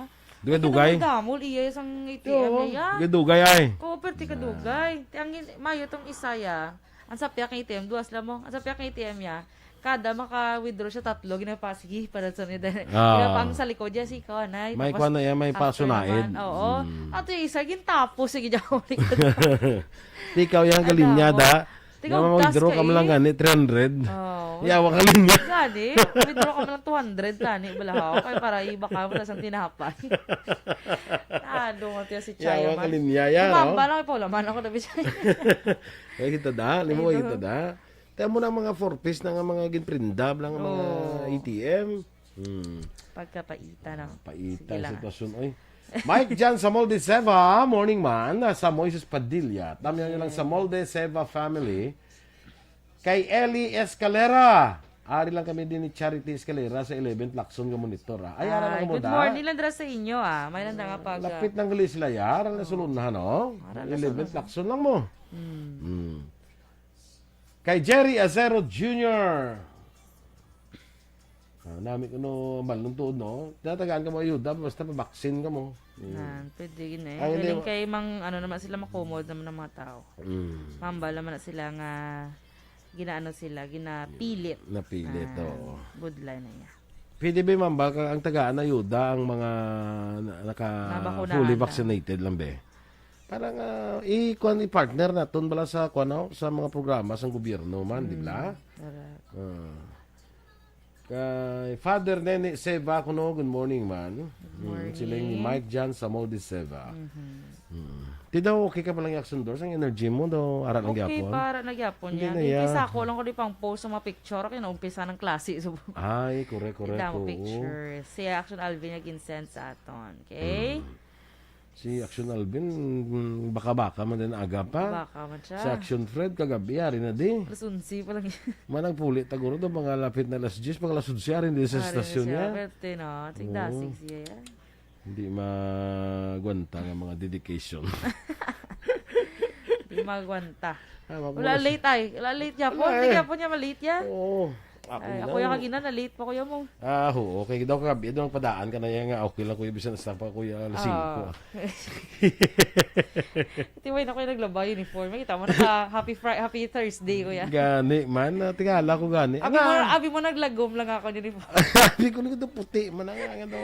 Dugay-dugay. Ang damo-damo, iya sang A T M Oo, niya. dugay-dugay ay. Ko, perti ka Ah. dugay. Ti ang gin-, mayo tong isa ya. Ang sapyak ng A T M, duwas lang mo. Ang sapyak ng A T M niya, kada maka-withdraw siya, tatlo, ginapasigi para sa niya. Ah. Ginapang sa likod niya, si ikaw, anay. May Tapos, kuwan na yan, may after pasunaid. naman, oo. Mm. Ato yung isa, gintapos, sige, dyan ako likod. Di ikaw yung Ano galinya, mo? da. Tingog Nga tas mag-withdraw ka ka man lang eh. gani, three hundred. Oo. Yawa ka linya. Gani, withdraw ka man lang two hundred, tani, balahaw. Kaya para iba ka mo, tas ang tinapay. Tado mo tiyo si Chayo Yawa ka man. linya, yan, Tumamba oh. lang, ipaulaman ako na bisay. Ay, kita da. Limo Ay, kita da. Tiyan mo na ang mga four Ps na nga mga ginprindab lang ang mga Oo. A T M. Hmm. Pagkapaita, no? Paita Sige ang lang. sitwasyon, oy. Mike Jan Samol de Seva, morning man. Sa Moises Padilla. Tamyan nyo lang sa Yes. Molde Seva family. Kay Ellie Escalera. Ari lang kami din ni Charity Escalera sa eleventh Lacson nga monitor, ah. Ay, ara lang Ay, mo good da. morning lang dira sa inyo, ah. May lang nga pag, ah, Lapit ng gali sila, ya. Ara lang sulod na, no? Ara lang eleventh sulod. Lacson lang mo. Hmm. Hmm. Kay Jerry Acero Junior. Ah, nami ko no, malong tuod, no? Tatagaan ka mo ayuda, basta pa-vaccine ka mo. Mm. Nan, pwede gid eh. Ay, hindi. Galing kay mang, ano naman sila, makomod naman ang mga tao. Mm. Mambal naman na sila nga ginaano sila, ginapilit. Napilit, Ah, oo. Budlay na iya. Pwede ba, ma'am, ba, ka-, ang tagaan ayuda ang mga na-, naka Nabakunahan fully na. vaccinated lang, be? Parang, ah, i-, kuwan, i-partner naton bala sa, kuwan, no? Sa mga programa sang gobyerno man, di ba? Mm, correct. Ah. Kay Father Nene Seva kuno, good morning, man. Good Mm, morning. sila ni Mike Jan Samol de Seva. Mhm. Mm. Ti daw, okay ka pa lang, Action Doors, ang energy mo daw, ara lang Okay gyapon. pa, ara na gyapon Hindi yan. na Hindi, yan. Kaysa ako lang ko di pang post sa mga picture, kaya naumpisa ng klase. So, Ay, correct, correct, kita mo oo. picture. Si Action Alvin nag-insend sa aton. Okay? Mm. Si Action Alvin, mm, baka-baka man din aga pa. Baka man siya. Si Action Fred, kagabi, ari na di. Alas onse pa lang yun. Managpuli, taguro daw, mga lapit na alas diyes, mga alas onse, ari na di sa Ari na estasyon siya, niya. Perte, no? Tigdasig Oo. siya yan. Hindi magwanta nga mga dedication. Hindi magwanta. Ah, wag mo Wala na si- late ay. Wala late niya po. Wala Hindi eh. niya po niya malate yan. Oo. Ako Ay, lang. ako yung kagina, na-late pa, kuya mo. Ah, oo. Okay daw, kagabi daw, padaan ka na yan nga. Okay lang, kuya, bisan sa pa, kuya, alas Oo. singko. Ito, way na, kuya, naglaba uniform. Kita mo, naka happy Fri-, happy Thursday, kuya. Gani man. Ah, tingala ko gani. Abi mo, Ana. abi mo, naglagom lang ako uniform. Abi ko, nagito puti man ang, ang ano.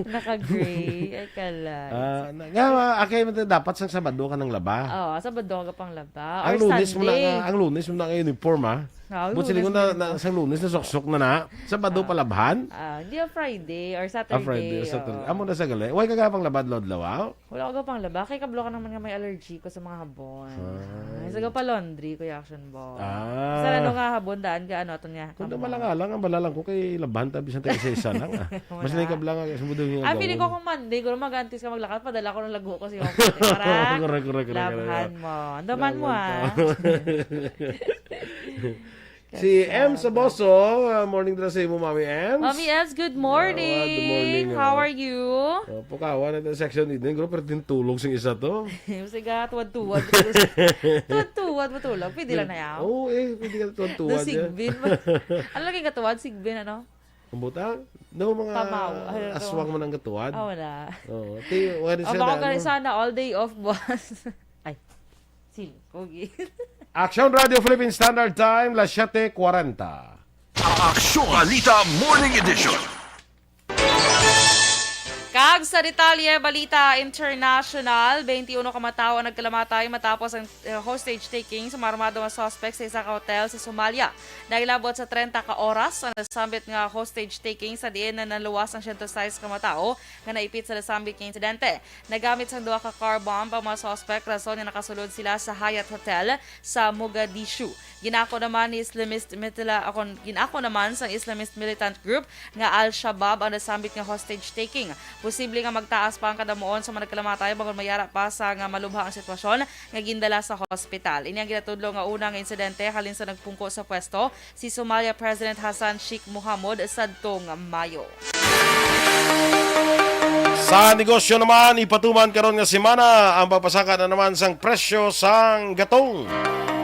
Naka-gray. Ay, kalat. Ah, na, nga, ah, akay man dapat sang Sabado ka nang laba. Oo, Sabado ka pang laba. Ang Or Lunes mo na Sunday. nga, ang Lunes mo na nga uniform, ah. Ah, But Lunes siling ko na, na na, uniform. sang Lunes na suksok na na. Sabado Ah. palabhan. Ah, hindi, ah, Friday or Ah, Saturday, Friday or Saturday. oo. Amo na sa gali. Why ka gapang labad, Lord Lawa? Wala ko gapang laba. Kay kablo ka naman nga may allergy ko sa mga habon. Ah. Ay. Sa gapa laundry, Kuya Action Ball. Ah. Sa ano nga habon, daan ka, ano, aton nga, Kung amo. Naman lang nga lang, ang bala lang ko kay labhan ta, bisan tayo isa-isa lang, ah. Wala. Mas na yung kabla nga, sa mundo yung Ah, feeling ko gawon. kung Monday, kung mag-antis ka maglakad, padala ko ng lago ko sa iyo. Para Correct, correct, correct, correct, labhan correct. mo. Andaman mo, Labhan ah. to. Si Em Saboso, ah, morning dira sa imo, Mami Ems. Mami Ems, good Ah, morning. good morning, How oh. are you? Oh, pukawan natin sa section din. Group, pero din tulog sing isa to. Sige, tuwad-tuwad. Tuwad-tuwad, matulog. Pwede lang na yan. Oo, eh, pwede ka tuwad-tuwad, Do eh. sigbin. Ano lagi katuwad? Sigbin, ano? Ang butang? No, mga Pamaw. Ano to? aswang man ang katuwad. Ah, wala. Oo. Ti, wala Oh, siya baka na, gani ano? sana all day off, boss. Ay, sili. Pogi. Action Radio Philippine Standard Time, las siete cuarenta. Aksyon Balita Morning Edition. Kag sa detalye, balita international, twenty-one ka matawo ang nagkalamatay matapos ang, eh, hostage taking sa mga armado nga suspect sa isa ka hotel sa Somalia. Nailabot sa treinta ka oras ang nasambit nga hostage taking, sa diin na naluwas ang siyento sais ka matawo nga naipit sa nasambit nga insidente. Nagamit sang duha ka car bomb ang mga suspect, rason nga nakasulod sila sa Hyatt Hotel sa Mogadishu. Ginako naman ni Islamist mitila-, akon, ginako naman sang Islamist militant group nga Al-Shabaab ang nasambit nga hostage taking. posible nga magtaas pa ang kadamuon sa mga nagkalamatay bangod mayara pa sa nga malubha ang sitwasyon nga gindala sa hospital. Ini ang ginatudlo nga una nga insidente halin sa nagpungko sa pwesto, si Somalia President Hassan Sheikh Mohamud sadtong Mayo. Sa negosyo naman, ipatuman karon nga semana ang pagpasaka na naman sang presyo sang gatong.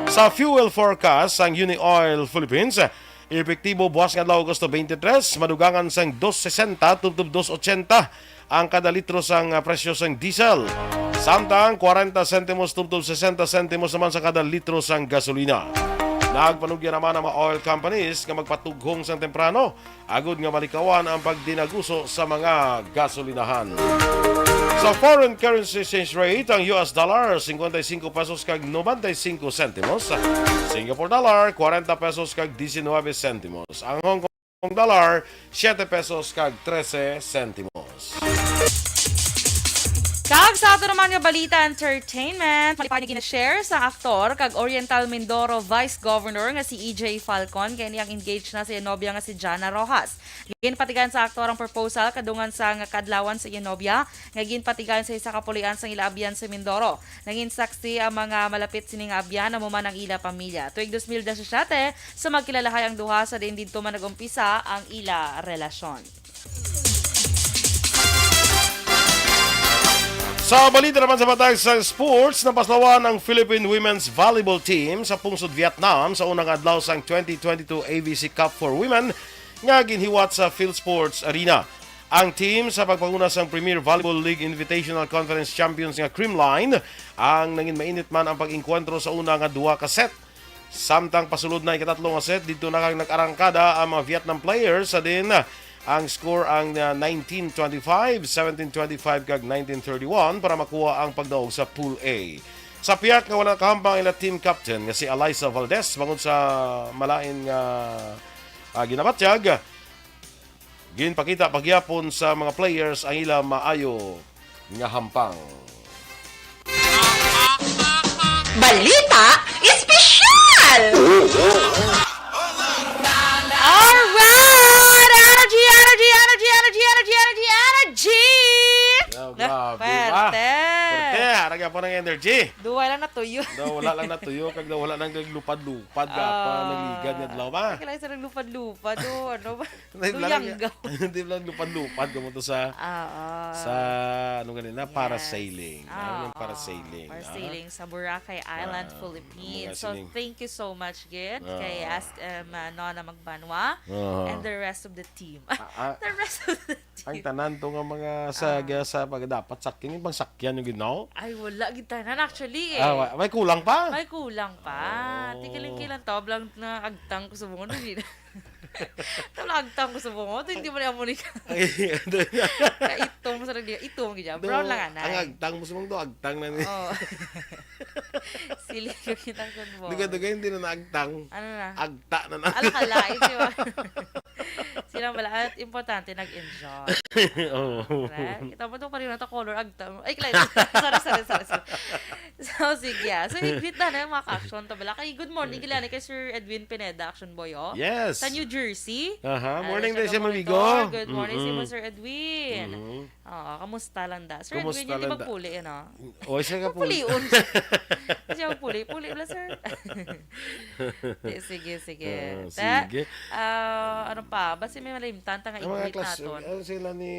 Sa fuel forecast sang Uni Oil Philippines, epektibo buwas nga adlaw, Agosto twenty-three, madugangan sang dos sesenta tubtob dos ochenta ang kada litro sang, ah, presyo sang diesel. Samtang kwarenta sentimos tubtob sesenta sentimos naman sa kada litro sang gasolina. Nagpanugya naman ang mga oil companies nga magpatughong sang temprano agod nga malikawan ang pagdinaguso sa mga gasolinahan. Sa foreign currency exchange rate, ang U S dollar, cincuenta y cinco pesos kag noventa y cinco sentimos. Singapore dollar, kwarenta pesos kag diecinuebe sentimos. Ang Hong Kong dollar, siete pesos kag trese sentimos. Kag sa ato naman nga balita, entertainment, malipay nga gina-share sa aktor kag Oriental Mindoro Vice Governor nga si E J Falcon kay niyang engaged na sa iya nobya nga si Jana Rojas. Ginpatigan sa aktor ang proposal kadungan sa nga kadlawan sa iya nobya nga ginpatigan sa isa ka pulian sang ila abyan sa Mindoro. Nangin saksi ang mga malapit sini nga abyan, amo man ang ila pamilya. Tuig dos mil disisiete, sa magkilalahay ang duha sa diin didto man nag-umpisa ang ila relasyon. Sa balita naman sa matag sa sports, napaslawan ang Philippine Women's Volleyball Team sa pungsod Vietnam sa unang adlaw sang twenty twenty-two A V C Cup for Women nga ginhiwat sa Field Sports Arena. Ang team sa pagpanguna sang Premier Volleyball League Invitational Conference Champions nga Creamline ang nangin mainit man ang pag-engkwentro sa una nga duha ka set. Samtang pasulod na ikatatlo nga set, didto na kag nag-arangkada ang mga Vietnam players sa din ang score ang, ah, nineteen twenty-five, seventeen twenty-five kag nineteen thirty-one para makuha ang pagdaog sa Pool A. Sa piyak nga wala nakahampang ila team captain nga si Alyssa Valdez bangod sa malain nga, ah, ginabatyag, ginpakita pa gyapon sa mga players ang ila maayo nga hampang. Balita Espesyal! Alright! Energy, energy, energy, energy, energy, energy, energy! Ah, grabe, Pwerte! ba? Pwerte, harag po ng energy. Duwa lang natuyo. Daw wala lang natuyo, kag daw wala nang naglupad-lupad, ka pa, Ah. Nagligad nga adlaw, ba? Ay, kailangan sa naglupad-lupad, oh, ano ba? Hindi lang, Luyanggaw. hindi lang lupad-lupad, kamo to sa, Ah, ah. sa, ano ganina, Yes. parasailing. Ano Ah, yung ah. parasailing? Ah? Parasailing sa Boracay Island, Ah, Philippines. mga So, sining- thank you so much, Gid, Ah. kay Ask um, uh, Nona Magbanwa Oo. and the rest of the team. Ah, The rest of the Ang team. tanan to nga mga sa, Ah. sa pag dapat sakyan, yung bang sakyan yung ginaw? Ay, wala gid tanan actually eh. Ah, wa- may kulang pa? May kulang pa. Oh. Tikiling-kilang to, blang na agtang ko sa bungo. Hindi na. Tabla agtang ko sa bungo. Ito hindi mo na amunika. Kaitom sa nagdi. Ito mo gid. Brown lang ana. Ang agtang mo sa mong do, agtang na ni. Oh. Sili ko kita sa bungo. Duga-duga, hindi na naagtang. Ano na? Agta na na. Ala ka lain, di ba? Silang bala. At importante, nag-enjoy. Oo. Correct. Kita mo to pa rin na to color agtang. Ay, klaro. Sorry, sorry, sorry, sorry. So, sige. Ah. So, i-greet na na yung mga ka-action to bala. Kay good morning, gila ni kay Sir Edwin Pineda, Action Boy, oh. Yes. Sa New Jersey. Aha, Ay, morning siya din siya, ka-monitor. Mamigo. Good morning, si Mm-mm. Sir Edwin. Mhm. Oo, kamusta lang da? Sir Kamusta Edwin, hindi lang da? magpuli, ano? O, siya ka po. Pulion siya. Siya magpuli. Puli wala, sir. Di, sige, sige. Ah, Ta- sige. Ah, ano pa? Basta may malimtan, ta nga Ang mga i-greet class, naton. ano sila ni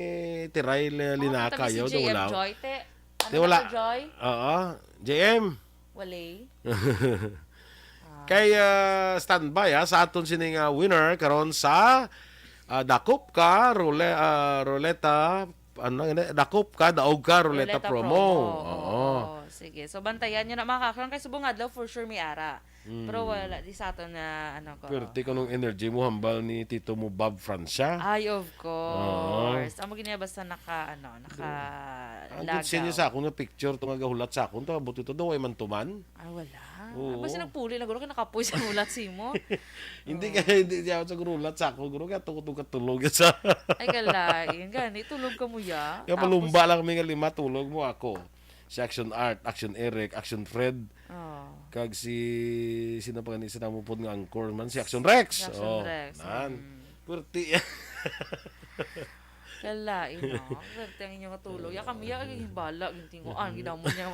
Tiray, Oh, Linaka, tabi si yaw, J M wala. Joy, te. Ano Di, wala. na to, Joy? Oo, J M. Wale. Kay ah, standby ha, sa aton sini nga winner karon sa ah, Dakop Ka, Rule, ah, Ruleta, ano nga ni? Dakop Ka, Daog Ka, Ruleta, Ruleta Promo. Promo. Oo. Oo. Sige. So, bantayan nyo na, mga ka-action. Kay subong adlaw, for sure, may ara. Mm. Pero wala, di sa aton na, ano ko. Pwerte ko nung energy mo, hambal ni Tito mo, Bob Francia. Ay, of course. Amo gini basta naka, ano, naka Ang good siya sa akong nga picture, to nga gahulat sa akong, to, buti to, daw ay man tuman. Ah, wala. Oo. Basta nagpuli na guro, kay nakapoy sa hulat simo. Hindi ka, hindi siya sa gurulat sa ako, guro, kaya tukot-tukot tulog sa. Ay, kalain. Gani, tulog ka mo ya. Kaya Tapos- malumba lang kami nga lima, tulog mo ako. Si Action Art, Action Eric, Action Fred, Oh. kag si, sino pa gani, sino mo pod nga angkor man, si Action Rex. Si Action Oh, Rex, nan. mm. Purti. Kalain, no? Swerte ang inyong tulog. Ya kami, ya, ay, bala, gintinguan, gid amo niya.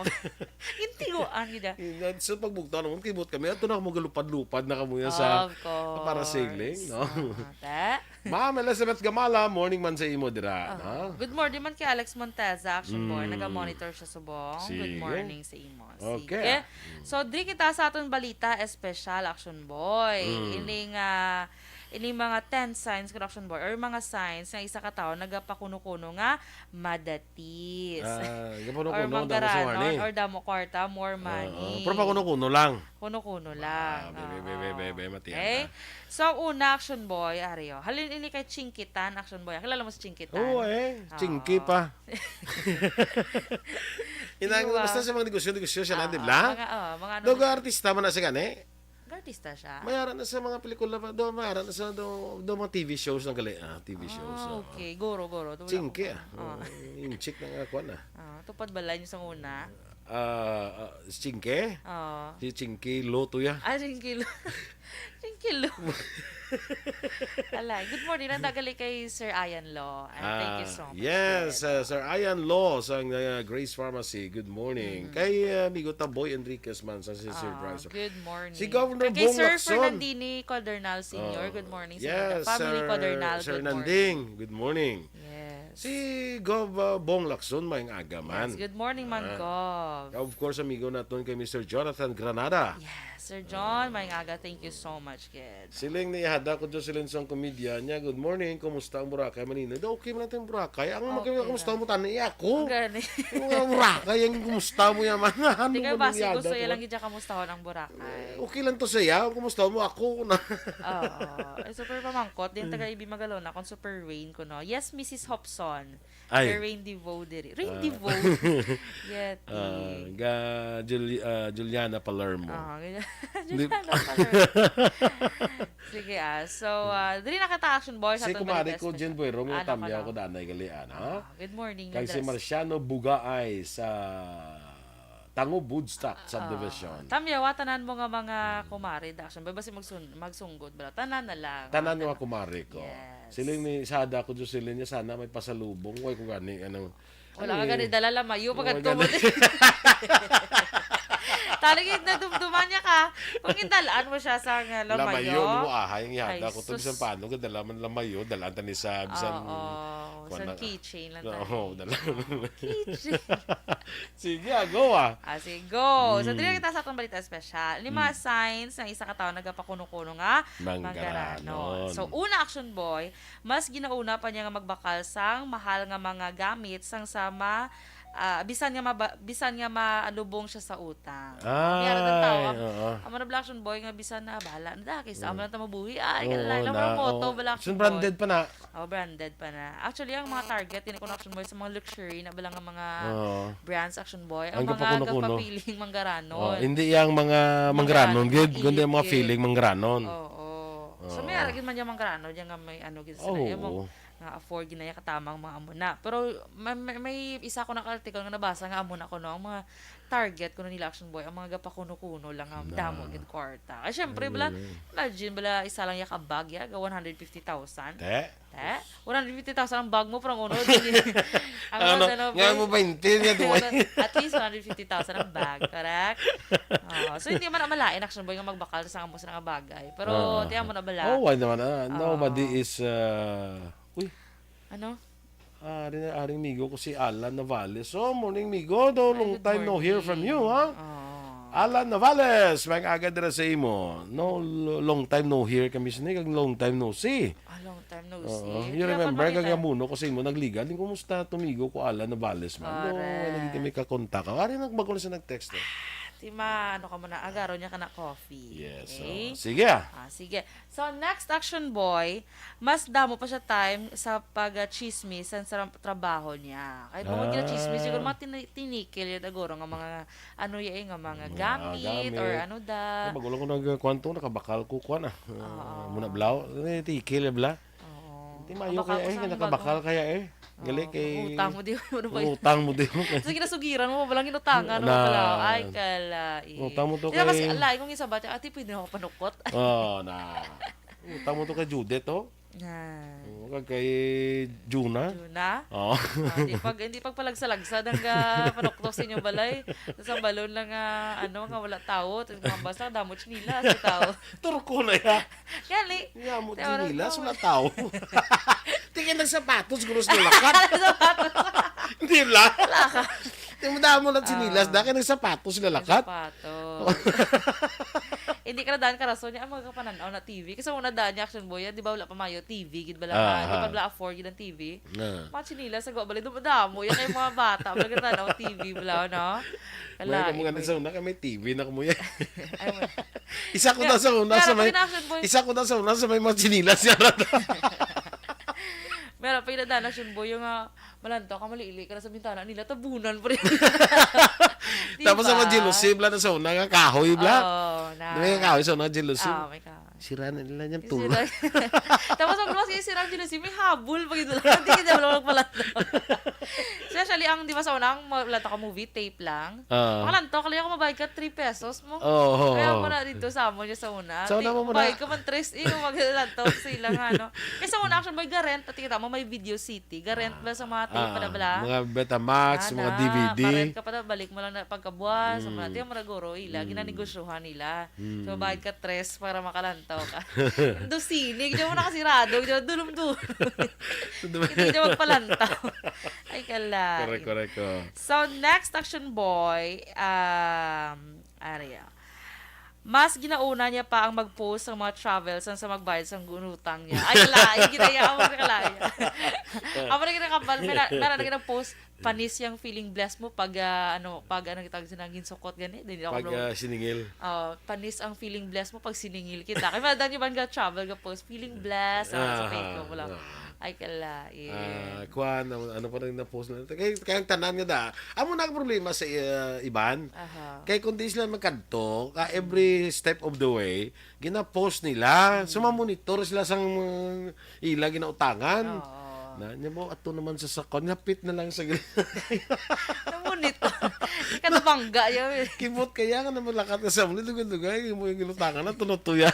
Gintinguan, gid, ah. Yun, so, pagbugto naman, kibot kami, ato na kamo galupad-lupad na kamo yan sa Of course. Parasailing, no? Ah, ta? Ma'am Elizabeth Gamala, morning man sa imo dira, Ah, no? Good morning man kay Alex Monteza, Action Boy. Mm. Naga-monitor siya subong. Good Sige. Morning sa imo. Okay. Sige. So, diri kita sa aton balita espesyal, Action Boy. Mm. Ining, ah, ining mga ten signs, Action Boy, or mga signs nga isa ka tawo nagapakuno-kuno nga madatis. Ah, gapakuno-kuno, Or damo sa manggaranong, warning. Or damo kwarta, more Oo, money. Pero pakuno-kuno lang. Kuno-kuno lang. Ah, be, be, be, be, Oo. be, be, matiyan Okay? ka. So, ang una, Action Boy, ari, oh. Halin ini kay Chinkitan, Action Boy. Kilala mo si Chinkitan? Oo, eh. Oo. Chinky pa. Inang, Diwa. Basta sa mga negosyo, negosyo siya na, Ah, di ba? Mga, oh, mga ano Dogo na- artista man na siya gani? Artista siya. Mayara na sa mga pelikula pa. Do, mayara na sa do, do mga T V shows ng gali. Ah, T V shows, Ah, oo. Okay. Guro, guro. Wala Chinky, ko ah. pa. Oo. Oh, yung chick na nga, kuwan, ah. Ah, tupad balay niyo sa una? Ah, ah, si Chinky? Oo. Si Chinky Loto, ya. Ah, Chinky Lo-, Chinky Lo. Ala, good morning. Nanda gali kay Sir Ian Law. And thank you Ah, so much, yes, Sir. Uh, Sir Ian Law sa, uh, Grace Pharmacy. Good morning. Mm. Kay, uh, amigo ta Boy Enriquez man sa si Sir Ah, Bryce. Good morning. Si Governor Kay Bong Sir Lacson. Fernandini Codernal Senior, Oh, good morning sa yes, inyo. Family Sir, Codernal, Sir good morning. Nanding, good morning. Yes. Si Gov, uh, Bong Lacson, maayong aga man. Yes, good morning, Mang Ah, Gov. Of course, amigo naton kay Mister Jonathan Granada. Yes, Sir John, maayong aga. Thank you so much, kid. Siling ni Hada ko, Jocelyn, sang komedya niya, "Good morning, kumusta ang Boracay, Manila?" Daw, okay man natin ang Boracay. Ang Okay magkaya, "Kumusta lang. mo, tani?" Eh, ako? Ang gani. Yung mga Boracay, ang kumusta mo yaman? Ano Di kay ba basi ni gusto Hada niya ko? lang gid siya kamustahon ang Boracay. Eh, okay lang to siya. Ang kumusta mo, ako na. Oo. Eh, super pamangkot. Din taga Ibi Magalona, kung super rain ko, no? Yes, Missus Hobson. Ay. Kay Rain Devo diri. Rain Ah. Devo. Yeti. Ah, ga Juli-, ah, Juliana Palermo. Ah, ganyan. Di- Juliana Palermo. Sige, ah. So, ah, diri na kita, Action Boy, sa Si atong kumari balita ko, Jen espesyal. Buero, nga Ano ka tamyaw na? ko danay gali, ana. Ah, good morning, Kag si Nadas. Marciano Bugaay sa Tango Woodstock Ah, Subdivision. Tamyawa, tanan mo nga mga kumari, Action Boy, basi magsun-, magsunggod, bala. Tanan na lang. Tanan nga Tanan. kumari ko. Yes. Siling ni Sada ko, Jocelyn, niya sana may pasalubong. Way ko gani, ano, Wala ano ka eh? gani dala, lamayo, Wala pagkadto mo gani. din. Talagang nadumduman niya ka. Kung indalaan mo siya sa nga Lamayo, lamayo. mo, ahay, ang ihada Ay, ko to, bisan sus. paano, gadala man lamayo, dalaan ta ni sa, bisan, Oo, kuwan bisan na. keychain lang Oo, tayo. dala. Oo, keychain. Sige, ah, go, ah. Ah, sige, go. So, Mm. diri kita sa atong balita espesyal. Lima Mm. signs nga isa ka tawo nagapakuno-kuno nga Manggaranon. manggaranon. So, una, Action Boy, mas ginauna pa niya nga magbakal sang mahal nga mga gamit sang sama, ah, bisan nga maba-, bisan nga maalubong siya sa utang. Ay, Kaya ang tao, oo. amo na bala, Action Boy, nga bisan na, "Bahala na da, kaysa amo Oo. lang ta mabuhi." Ay, Oo, kanila, ilang na, mga moto, oo. bala, Action Boy. Branded pa na. Oh, branded pa na. Actually, ang mga target, yun, Action Boy, sa mga luxury na bala nga mga Oo. brands, Action Boy, ang Ang mga gapakuno-kuno. gapapiling manggaranon. Oh, hindi yang mga manggaranon, Manggaranon, gid, kundi iit, mga gid. feeling manggaranon. Oo. So, may Oo. aragin man yung manggaranon, yung nga may ano, gid sila, Oo. yung mga nga afford gid na yung katamang mga amo na. Pero may, may, may isa ko na article nga nabasa nga amo na ko, no, ang mga target ko nila, Action Boy, ang mga gapakuno-kuno lang, ang Na. damo gid kwarta. Ay, syempre, Ay, bala, ay, ay. imagine, bala, isa lang yung kabag, ya, ga one hundred fifty thousand. Te? Te? One hundred fifty thousand ang bag mo, pero ang uno, di, ang Ano? uno, ano, Nga bay-, mo, bainte, nga duway. At least one hundred fifty thousand ang bag, correct? Oo. So, hindi man na malain, Action Boy, nga magbakal sa amo sa nga bagay. Pero, Oo. tiyan mo na bala. Oh, why naman, ah? Oo. Nobody is, uh, uy. Ano? Ah, ari na, aring migo ko si Alan Navales. So, morning, migo. Do, Ay, long good time no hear from morning. you, ha? Oo. Alan Navales, maayong aga dira sa imo. No, lo-, long time no hear kami sini, kag long time no see. Ah, long time no Oo. see. You Kaya remember, pag makita kagamuno ko sa imo, nagligan, kumusta to, migo ko, Alan Navales, man? No, Correct. wala gid kami kakontak. Ari, nagbago na siya nag-text, eh. Di ma-, ano ka muna, agaro niya ka na coffee. Yes, Okay? oo. Sige, ah. Ah, sige. So, next, Action Boy, mas damo pa siya time sa pag-chismis sa, sa trabaho niya. Kahit mga Ah. ginachismis, siguro mga tini-, tinikil yun, aguro nga mga, ano yun, nga mga Mga gamit, gamit. or ano da. Ay, bago lang ko nag-, kuwan to, nakabakal ko, kuwan, ah. Oo. Ah, muna blaw. Eh, tikil, eh, bla. Oo. Di mayo Kabakal kaya, ko eh, sa nakabakal bago. kaya, eh. Gali Oo, kay utang mo, di mo, ano ba yun? Utang mo, di mo. Sa ginasugiran mo, walang inutangan mo Na pala. Ay, kala, eh. Utang mo to Di ba, mas kay alay kung isa ba, ate, pwede na ako panukot. Oo, na. Utang mo to kay Judith, oh. Ah. Oo, kag kay Juna. Juna? Oo. Ah, di pag, hindi pagpalagsa-lagsa ang, ah, panuktok sa inyong balay. Tapos ang balon lang nga, ano, nga wala tawo. Tapos mga basta, damo tsinelas, may tawo. Turko na ya. Gani. Nga mo, Tawo, tsinelas, tawo. Wala tawo. Tingin ng sapatos, gulos na lakat. Sapatos. Hindi lang. Lakat. Tingin mo, damo na tsinelas, Ah. da, kaya nagsapatos sila lakat. Sapatos. Hindi ka na daan karason niya, ang mga kapananaw na T V. Kasi una daan niya, Action Boy, di ba wala pa mayo T V, gid bala Ah, nga. Di pa ah. bala afford gid ang T V. Ah. Mga tsinelas, sa gwa, bali, dumadamo. Yan kay mga bata, bala, gid tanaw T V, bala, no? May Kalain, kamo gani may sa una, kay may T V na kamo yan. Ay, wala. Isa ko Nga, na sa una nga, sa may, pag in-action, boy. isa ko na sa una sa may mga tsinelas yan. Meron pa yung nadaan, Action Boy, yung, ah, malantaw ka, malili ka na sa bintana nila, tabunan pa rin. Di Tapos sa ba? mga jealousy, bla, na sa una, nga kahoy, bla. Oo, na. May kahoy sa una, jealousy. Oo, may kahoy. Sira na nila niyang Kasi tulo. lang Tapos ang luwas kayo, sirang jealousy, may habol pa gid lang. Hindi ka wala magpalantaw. Especially ang, di ba, sa una, ang malantaw ka movie, tape lang. Ah. Makalantaw ka lang, kung mabayad ka, three pesos mo. Oo, oo, Kaya oo. mo na dito sa amo niya sa una. Sa una Ti-, mo muna. bayad ka man, tres, eh, kung maglantaw sa ilang, ano. Kaya sa una, Action Boy, garent, at kita mo, may Video City. Garent ba sa mga tape Ah, pala bala? mga Betamax, mga Ana, D V D. Garent ka pa, balik mo lang na pagkabuas, sa mga Mm. tiyan, maraguro, ila, Mm. ginanegosyohan nila. Mm. So, bayad ka tres para makalantaw ka. Ang dosini, di mo nakasirado, di mo dulom-dulom. Hindi na magpalantaw. Ay, kala. Correct, correct, oh. So, next, Action Boy, um, Aria. Mas ginauna niya pa ang mag-post sang mga travels sang sa magbayad sang gunutang niya. Ay, kalain, ginaya, amo na kalain. Amo na ginakabal, may na, may na ginag-post, panis yung feeling blessed mo pag, ah, ano, pag, ano, kita sa naging sukot gani, di ako Pag, bro. ah, siningil. Oh, panis ang feeling blessed mo pag siningil kita. Kaya madali niyo ba nga travel ka post, feeling blessed, ah, sa Ah, Facebook mo lang. ah. Ay, kalain. Ah, kwan, ano, ano pa rin na-post na? Kaya, kaya ang tanan nga da. Amo na ang problema sa, ah, iban. Aha. Kaya kung di sila magkadto, ka every step of the way, gina-post nila. So, Mm. mamonitor sila sang mga ila ginautangan. Oo. Na, niya mo, ato naman sa sakon, hapit na lang sa gil-, Namonitor. Kanabangga yun. Kimot kaya nga naman lakat ka sa muli, dugay-dugay, mo yung ginutangan na, tunot tuya.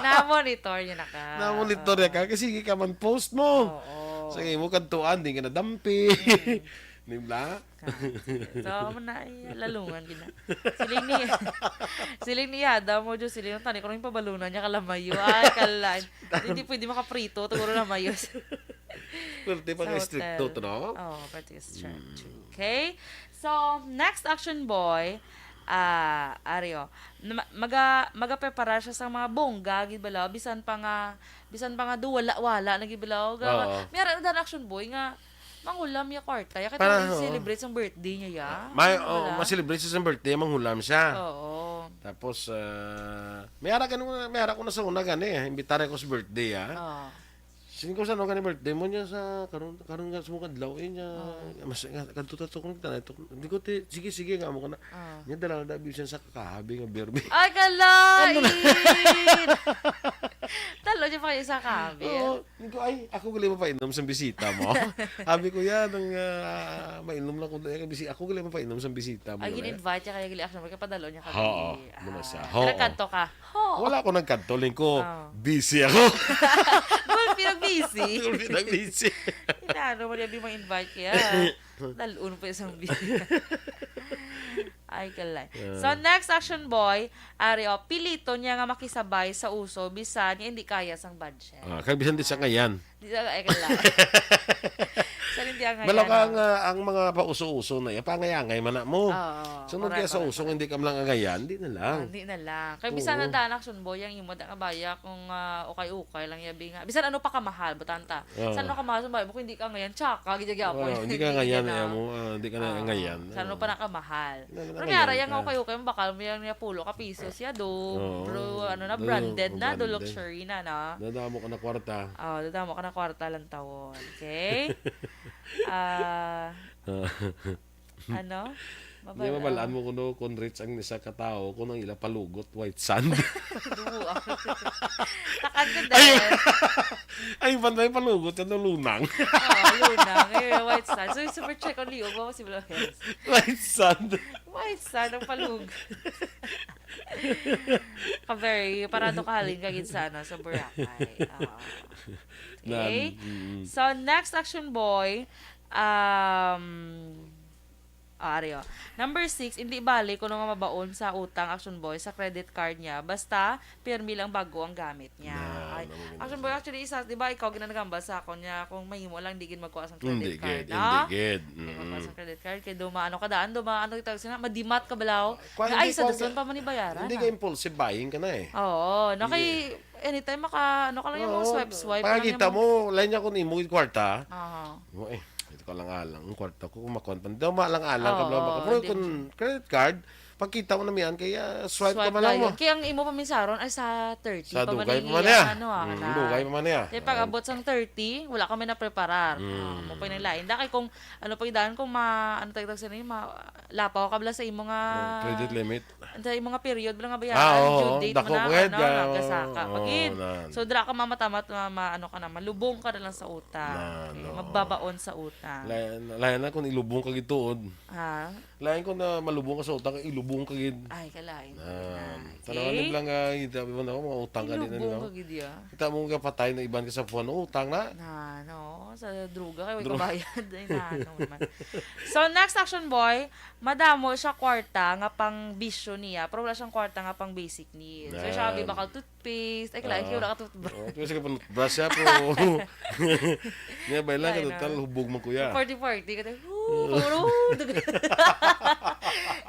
Namonitor niya na ka. Namonitor niya ka, kasi hindi ka man post mo. Oo. Sige, mo kadtuan, di ka nadampi. Mm. Di ba? Ka. So, amo na, ay, lalungan gina. Siling ni, siling ni Yada mo, Diyos, siling, tani ko rin pabalunan niya, kalamayo. Ay, kalan. Hindi pwede makaprito, taguro na mayos. Pwerte pa Sa nga estrikto hotel. to, no? Oo, pwerte estrikto. Mm. Okay? So, next Action Boy, ah, Ario, na ma-, maga-, magapreparar siya sa mga bongga, gid bala, bisan pa nga, bisan pa nga do, wala, wala, na gid bala, ga-, Oo. may ara na daan Action Boy nga, manghulam ya kwarta, ya, kaya Para, to oo. celebrate sang birthday niya, ya. May, Ano oh, bala? ma-celebrate siya sa birthday, manghulam siya. Oo. Tapos, ah, may ara ka nung, may ara ko na sa una gani, eh. Imbitar ako sa birthday, ah. Oo. Sin ko sa ano gani birthday mo niya sa karon, karon nga sa mong adlaw, eh, niya. Oo. Mas, nga, kadto ta to, kung kita na ito. Hindi ko ti-, sige, sige, nga mo ka na. Oo. Niya dala na bisan sa kakahabi nga birthday. Ay, kalain! Ano na? Talo niya pa kayo sa kahabi, Oo. ah. Hindi ko, "Ay, ako gali mapainom sa bisita mo." Sabi ko, "Yan, ang, ah, mainom lang ko na yan. Bisi-, ako gali mapainom sa bisita mo." Ay, Wala. gin-invite niya kaya gali, actually, magkapadalo niya kami. Oo, Ah, muna siya. Oo. Nagkanto ka? Oo. Wala ako nagkanto, Lingko. Oo. Busy ako. Gulpi, nag-busy. Gulpi, nag-busy. Inano mo niya, di ma-invite kaya. Dalon pa isang bi-, Ay, kalay. Yeah. So, next Action Boy, ari, oh, pilito niya nga makisabay sa uso, bisan niya hindi kaya sang budget. Ah, kag bisan di sa Ah. ngayan. Di sa, ay, kalay. Sa hindi ang Bala ngayan, ka oh. nga, ang mga pauso-uso na yan, pangayangay man na mo. Oo, Sunod correct, kaya sa correct, uso, correct. hindi ka man lang angayan, di na lang. Ah, hindi na lang. Kay bisan Oo. na daan Action Boy, ang imo da nga baya kung, ah, ukay-ukay lang yabi nga. Bisan ano pa kamahal, butanta. Oo. San ano kamahal, sumbahay mo, kung hindi ka ngayon, tsaka, gid, gid, Oo, hindi ka ngayon, na. eh, mo, ah, hindi ka na Oo. ngayon. San ano Oo. pa nakamahal. Hindi na Pero ngayon nga, raya nga, ka. okay, okay, bakal mo yan, nga pulo ka piso siya, do. Oo. Bro, ano na, Do, branded na, do branded. luxury na, no? Nadamo ka na kwarta. Oh, nadamo ka na kwarta lang tawon. Okay? Ah, Ah. Ano? Di Mabal-, mabalaan ah. mo kuno kung rich ang isa ka tawo, kung ang ila palugot, white sand. Duwa. Takad ko Ay! din. Ay, ban may palugot, ano, lunang? Oo, lunang. Eh, white sand. So, yung super check ang liog mo, si Blo Heads. White sand. White sand ang palugot. Ka-very, parado ka halin ka gid sa, ano, sa Boracay. Oo. Nan, Okay? mm. So, next action boy, um, ah, ari, oh. Number six, hindi bali kuno nga mabaon sa utang, action boy, sa credit card niya. Basta, pirmi lang bago ang gamit niya. Nan, Ay, ang maganda action sa boy, actually, isa, di ba, ikaw ginanagamba sa akon niya, kung mahimo lang, di gid magkuha sa Hindi credit card, gid, no? hindi gid. Di magkuha Mm. sa credit card, kay duma, ano ka daan, duma, ano itawag sila, madimat ka balaw. Kuwan, Nga, ay, hindi sa ko dason ga- pa man ni bayaran, Hindi ah. ka impulsive buying ka na eh. Oo, no, Hindi. kay anytime maka, ano ka lang yung Oo, swipe-swipe lang Pakakita yung mo, lain niya kung imo yung kwarta. Aha. Mo eh, ito ka lang alang, ang kwarta ko, kung makuha pa. Hindi mo alang-alang ka Oo, lang. Pero hindi kung credit card, pagkita mo na miyan, kaya swipe ka Swipe man lang mo. lang yun. Kaya ang imo pa minsan ron ay sa thirty Sa pa man dugay ang pa man iya, niya. ano, ah, Mm, na. Dugay pa man niya. Kaya pag abot sang thirty, wala kami na preparar. Mm. Ah, mo pa yung lain. Dahil kung, ano pa yung daan, kung ma, ano tayo sa name, ma, lapaw ka bala sa imo nga, Credit limit. Sa imo nga period bala nga bayaran, Ah, oo. due date Dako mo na, pa gid ano, ka, nagasaka pa oo, gid. nan. So, dira ka mamamat, ma, ma, ano ka na, malubong ka na lang sa utang. Nan, Okay, oo. Magbabaon sa utang. Lain, lain na kung ilubong ka gid tuod. Ha? Lain ko na malubong ka sa utang, ilubong ka gid. Ay, kalain. Ah, Okay. tanawan lang nga, hindi mo na ako, mga utang ka din, Ilubong ano? ka gid, ya. Kita mo nga patay na iban ka sa phone, utang na. Na, no? Sa droga, kay way Dro- kabayad. Ay, na, ano naman. So, next action, boy, madamo siya kwarta nga pang bisyo niya, pero wala siyang kwarta nga pang basic needs. So, siya, Yan. abi, bakal toothpaste. Ay, kalain, Ah. kay wala ka toothbrush. Oh, kasi ka pang brush siya po. Nga ba lang, Ay, total na. Hubog man kuya. Party-party ka tayo. Hoo, hoo, hoo. Duga.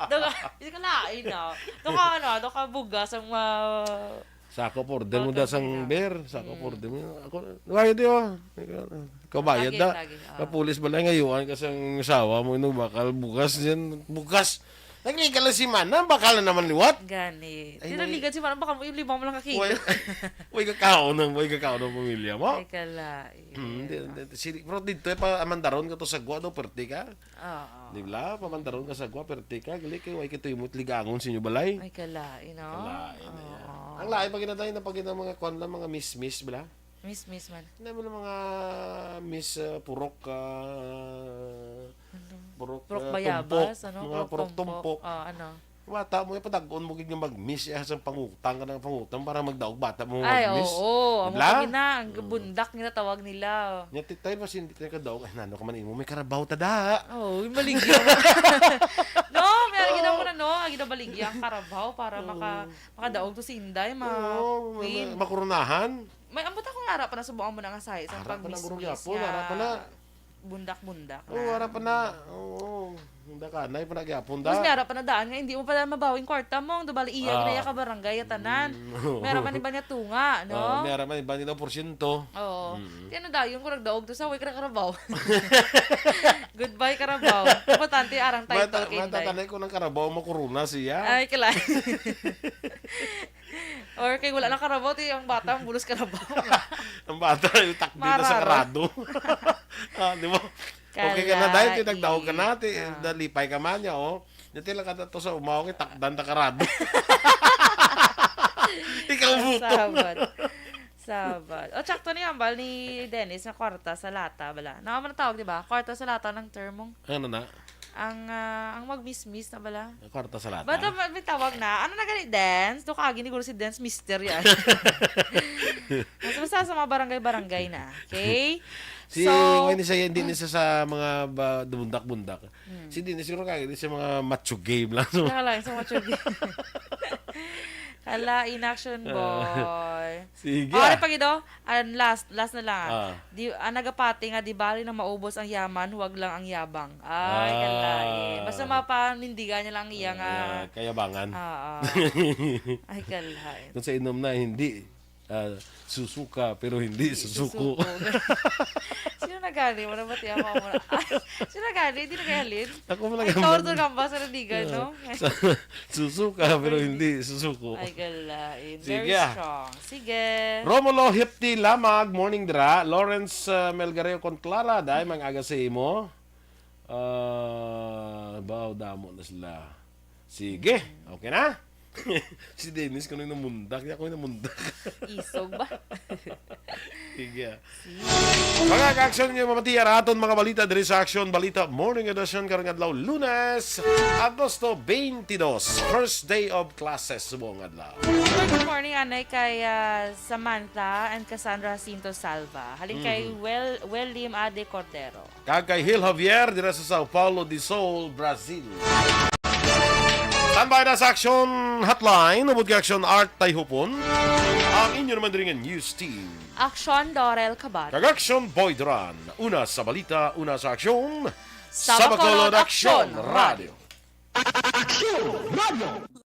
Duga. Hindi ka lain, ah. Duga, ano, duga bugas ang, ah, Sako pa order mo Bakal da sang nila. beer. Sako pa Mm. order mo. Ako, wala di oh. Kabayad Lagi, da. lagi, ah. Kapulis ba lang ngayon kasi ang asawa mo yung bakal bugas yan. Bugas. Nagligal lang si Mana, bakal na naman liwat. Gani. Ay, Tinaligan si Mana, baka mo yung lima mo lang kakilo. Way, way kakaon ng, way kakaon ng pamilya mo. Ay, kalain. Hmm, di, di, di, sili, pero dito eh, pa, amandaron ka to sa gwa daw, perte ka. Oo. Di ba? Pamandaron ka sa gwa, perte ka. Gali kayo, ay kito yung ligangon sa inyo balay. Ay, kalain, no? Kalain na yan. Oo. Ang lain pag ginatay na pag ginatay mga kwan lang, mga miss-miss, bala? Miss, miss man. Hindi mo lang mga miss uh, purok, ah, purok, Purok ah, bayabas, tumpok. Ano? Mga purok tumpok. Ah, ano? Bata mo, ipadagon mo gid nga mag-miss, eh, sa pangutang ka ng pangutang para magdaog bata mo Ay, mag-miss. oo. Amo Bla? pa gina, ang bundak nga tawag nila. Nya ti tayo, mas hindi tayo kadaog. Ay, nano ka man imo, may karabaw ta da. Oh, yung maligya. No, may gina mo na, no? Ang ginabaligya ang karabaw para maka, makadaog to si Inday, ma, Oo, may, queen. may, makurunahan. May ambot akong ara pa na subukan mo na nga sahi sa Ara pa na, guro, pag-miss-miss gyapon, ara pa na. Bundak-bundak Oo, ara pa na. Oo. Hindi ka, nay pa na gyapon da. Tapos may ara pa na daan nga, hindi mo pala mabawing kwarta mo. Ang dubali iya, Ah. ginaya ka barangay, tanan. Mm. May ara man iba niya tunga, no? Ah, may ara man iba nila porsyento. Oo. Mm. Kaya nadayon ko, nagdaog to sa, way ka na karabaw. Goodbye, karabaw. Importante, arang title Mata, kay Inday. matatanay ko ng karabaw, makuruna siya. Ay, kalain. Or kay wala na karabaw, ti ang bata, ang bulos karabaw. Ang bata, yung takdi na sa Mararo. karado. Ah, di ba? Okay ka na, Kalain. dahil tinagdaog ka na, ti, Ah. nalipay ka man niya, oh. Dati lang ka to sa umaw, kay takdan ta karado. Ikaw buto. Sabat. Sabat. O, tsakto ni ambal ni Dennis nga kwarta sa lata, bala. Naka man tawag, di ba? Kwarta sa lata ng term mong Ano na? ang, ah, ang mag-miss-miss na bala. Kwarta sa lata. Ba't may, may tawag na? Ano na gani, Dance? Doon ka agi ni Guro si Dance Mister yan. Mas basta sa mga barangay-barangay na. Okay? Si, So, hindi siya, hindi siya sa mga ba, bundak-bundak. Si Dennis siguro kaya sa mga macho game lang. Kaya lang, sa macho game. Kala, in action, boy. Sige. Oh, ano pa, Gido? And last, last na lang, ah. Ah. Di, ang nagapati nga, di bali na maubos ang yaman, huwag lang ang yabang. Ay, Ah. Kalain. Basta mapanindigan niya lang iya nga. Ah, kayabangan. Ah, ah. Ay, Kalain. Kung sa inom na, hindi. Ah, susuka, pero hindi susuko. Sino na gani? Wala ba tiyan mo? Ay, sino na gani? Hindi na kaya halin? Ako mo lang Ay, ang torture ka ba sa Naligan, no? Sa- susuka, pero hindi susuko. Ay, Kalain. Sige, Very ah. strong. Sige. Romulo Hipti Lamag, morning dra. Lawrence uh, Melgareo Conclara, dahil mang aga sa imo. Ah, baw, damo na sila. Sige, okay na? Si Dennis, kung namundak, di ako namundak. Isog ba? Sige. Mga ka-aksyon, nga mapatiya ra aton mga balita diri sa Aksyon Balita Morning Edition karong adlaw, Lunes, Agosto twenty-two, first day of classes subong adlaw. Good morning, anay kay ah, Samantha and Cassandra Jacinto Salva. Halin kay Well, Wellim Ade Cordero. Kag kay Hil Javier dira sa Sao Paulo de Sul, Brazil. Standby na sa Aksyon Hotline, ubod kay Aksyon Art Tayhupon, ang inyo naman diri nga news team. Aksyon Dorel Kabat. Kag Aksyon Boy Duran. Una sa balita, una sa aksyon. Sa Bacolod, Aksyon Radio. Aksyon Radio.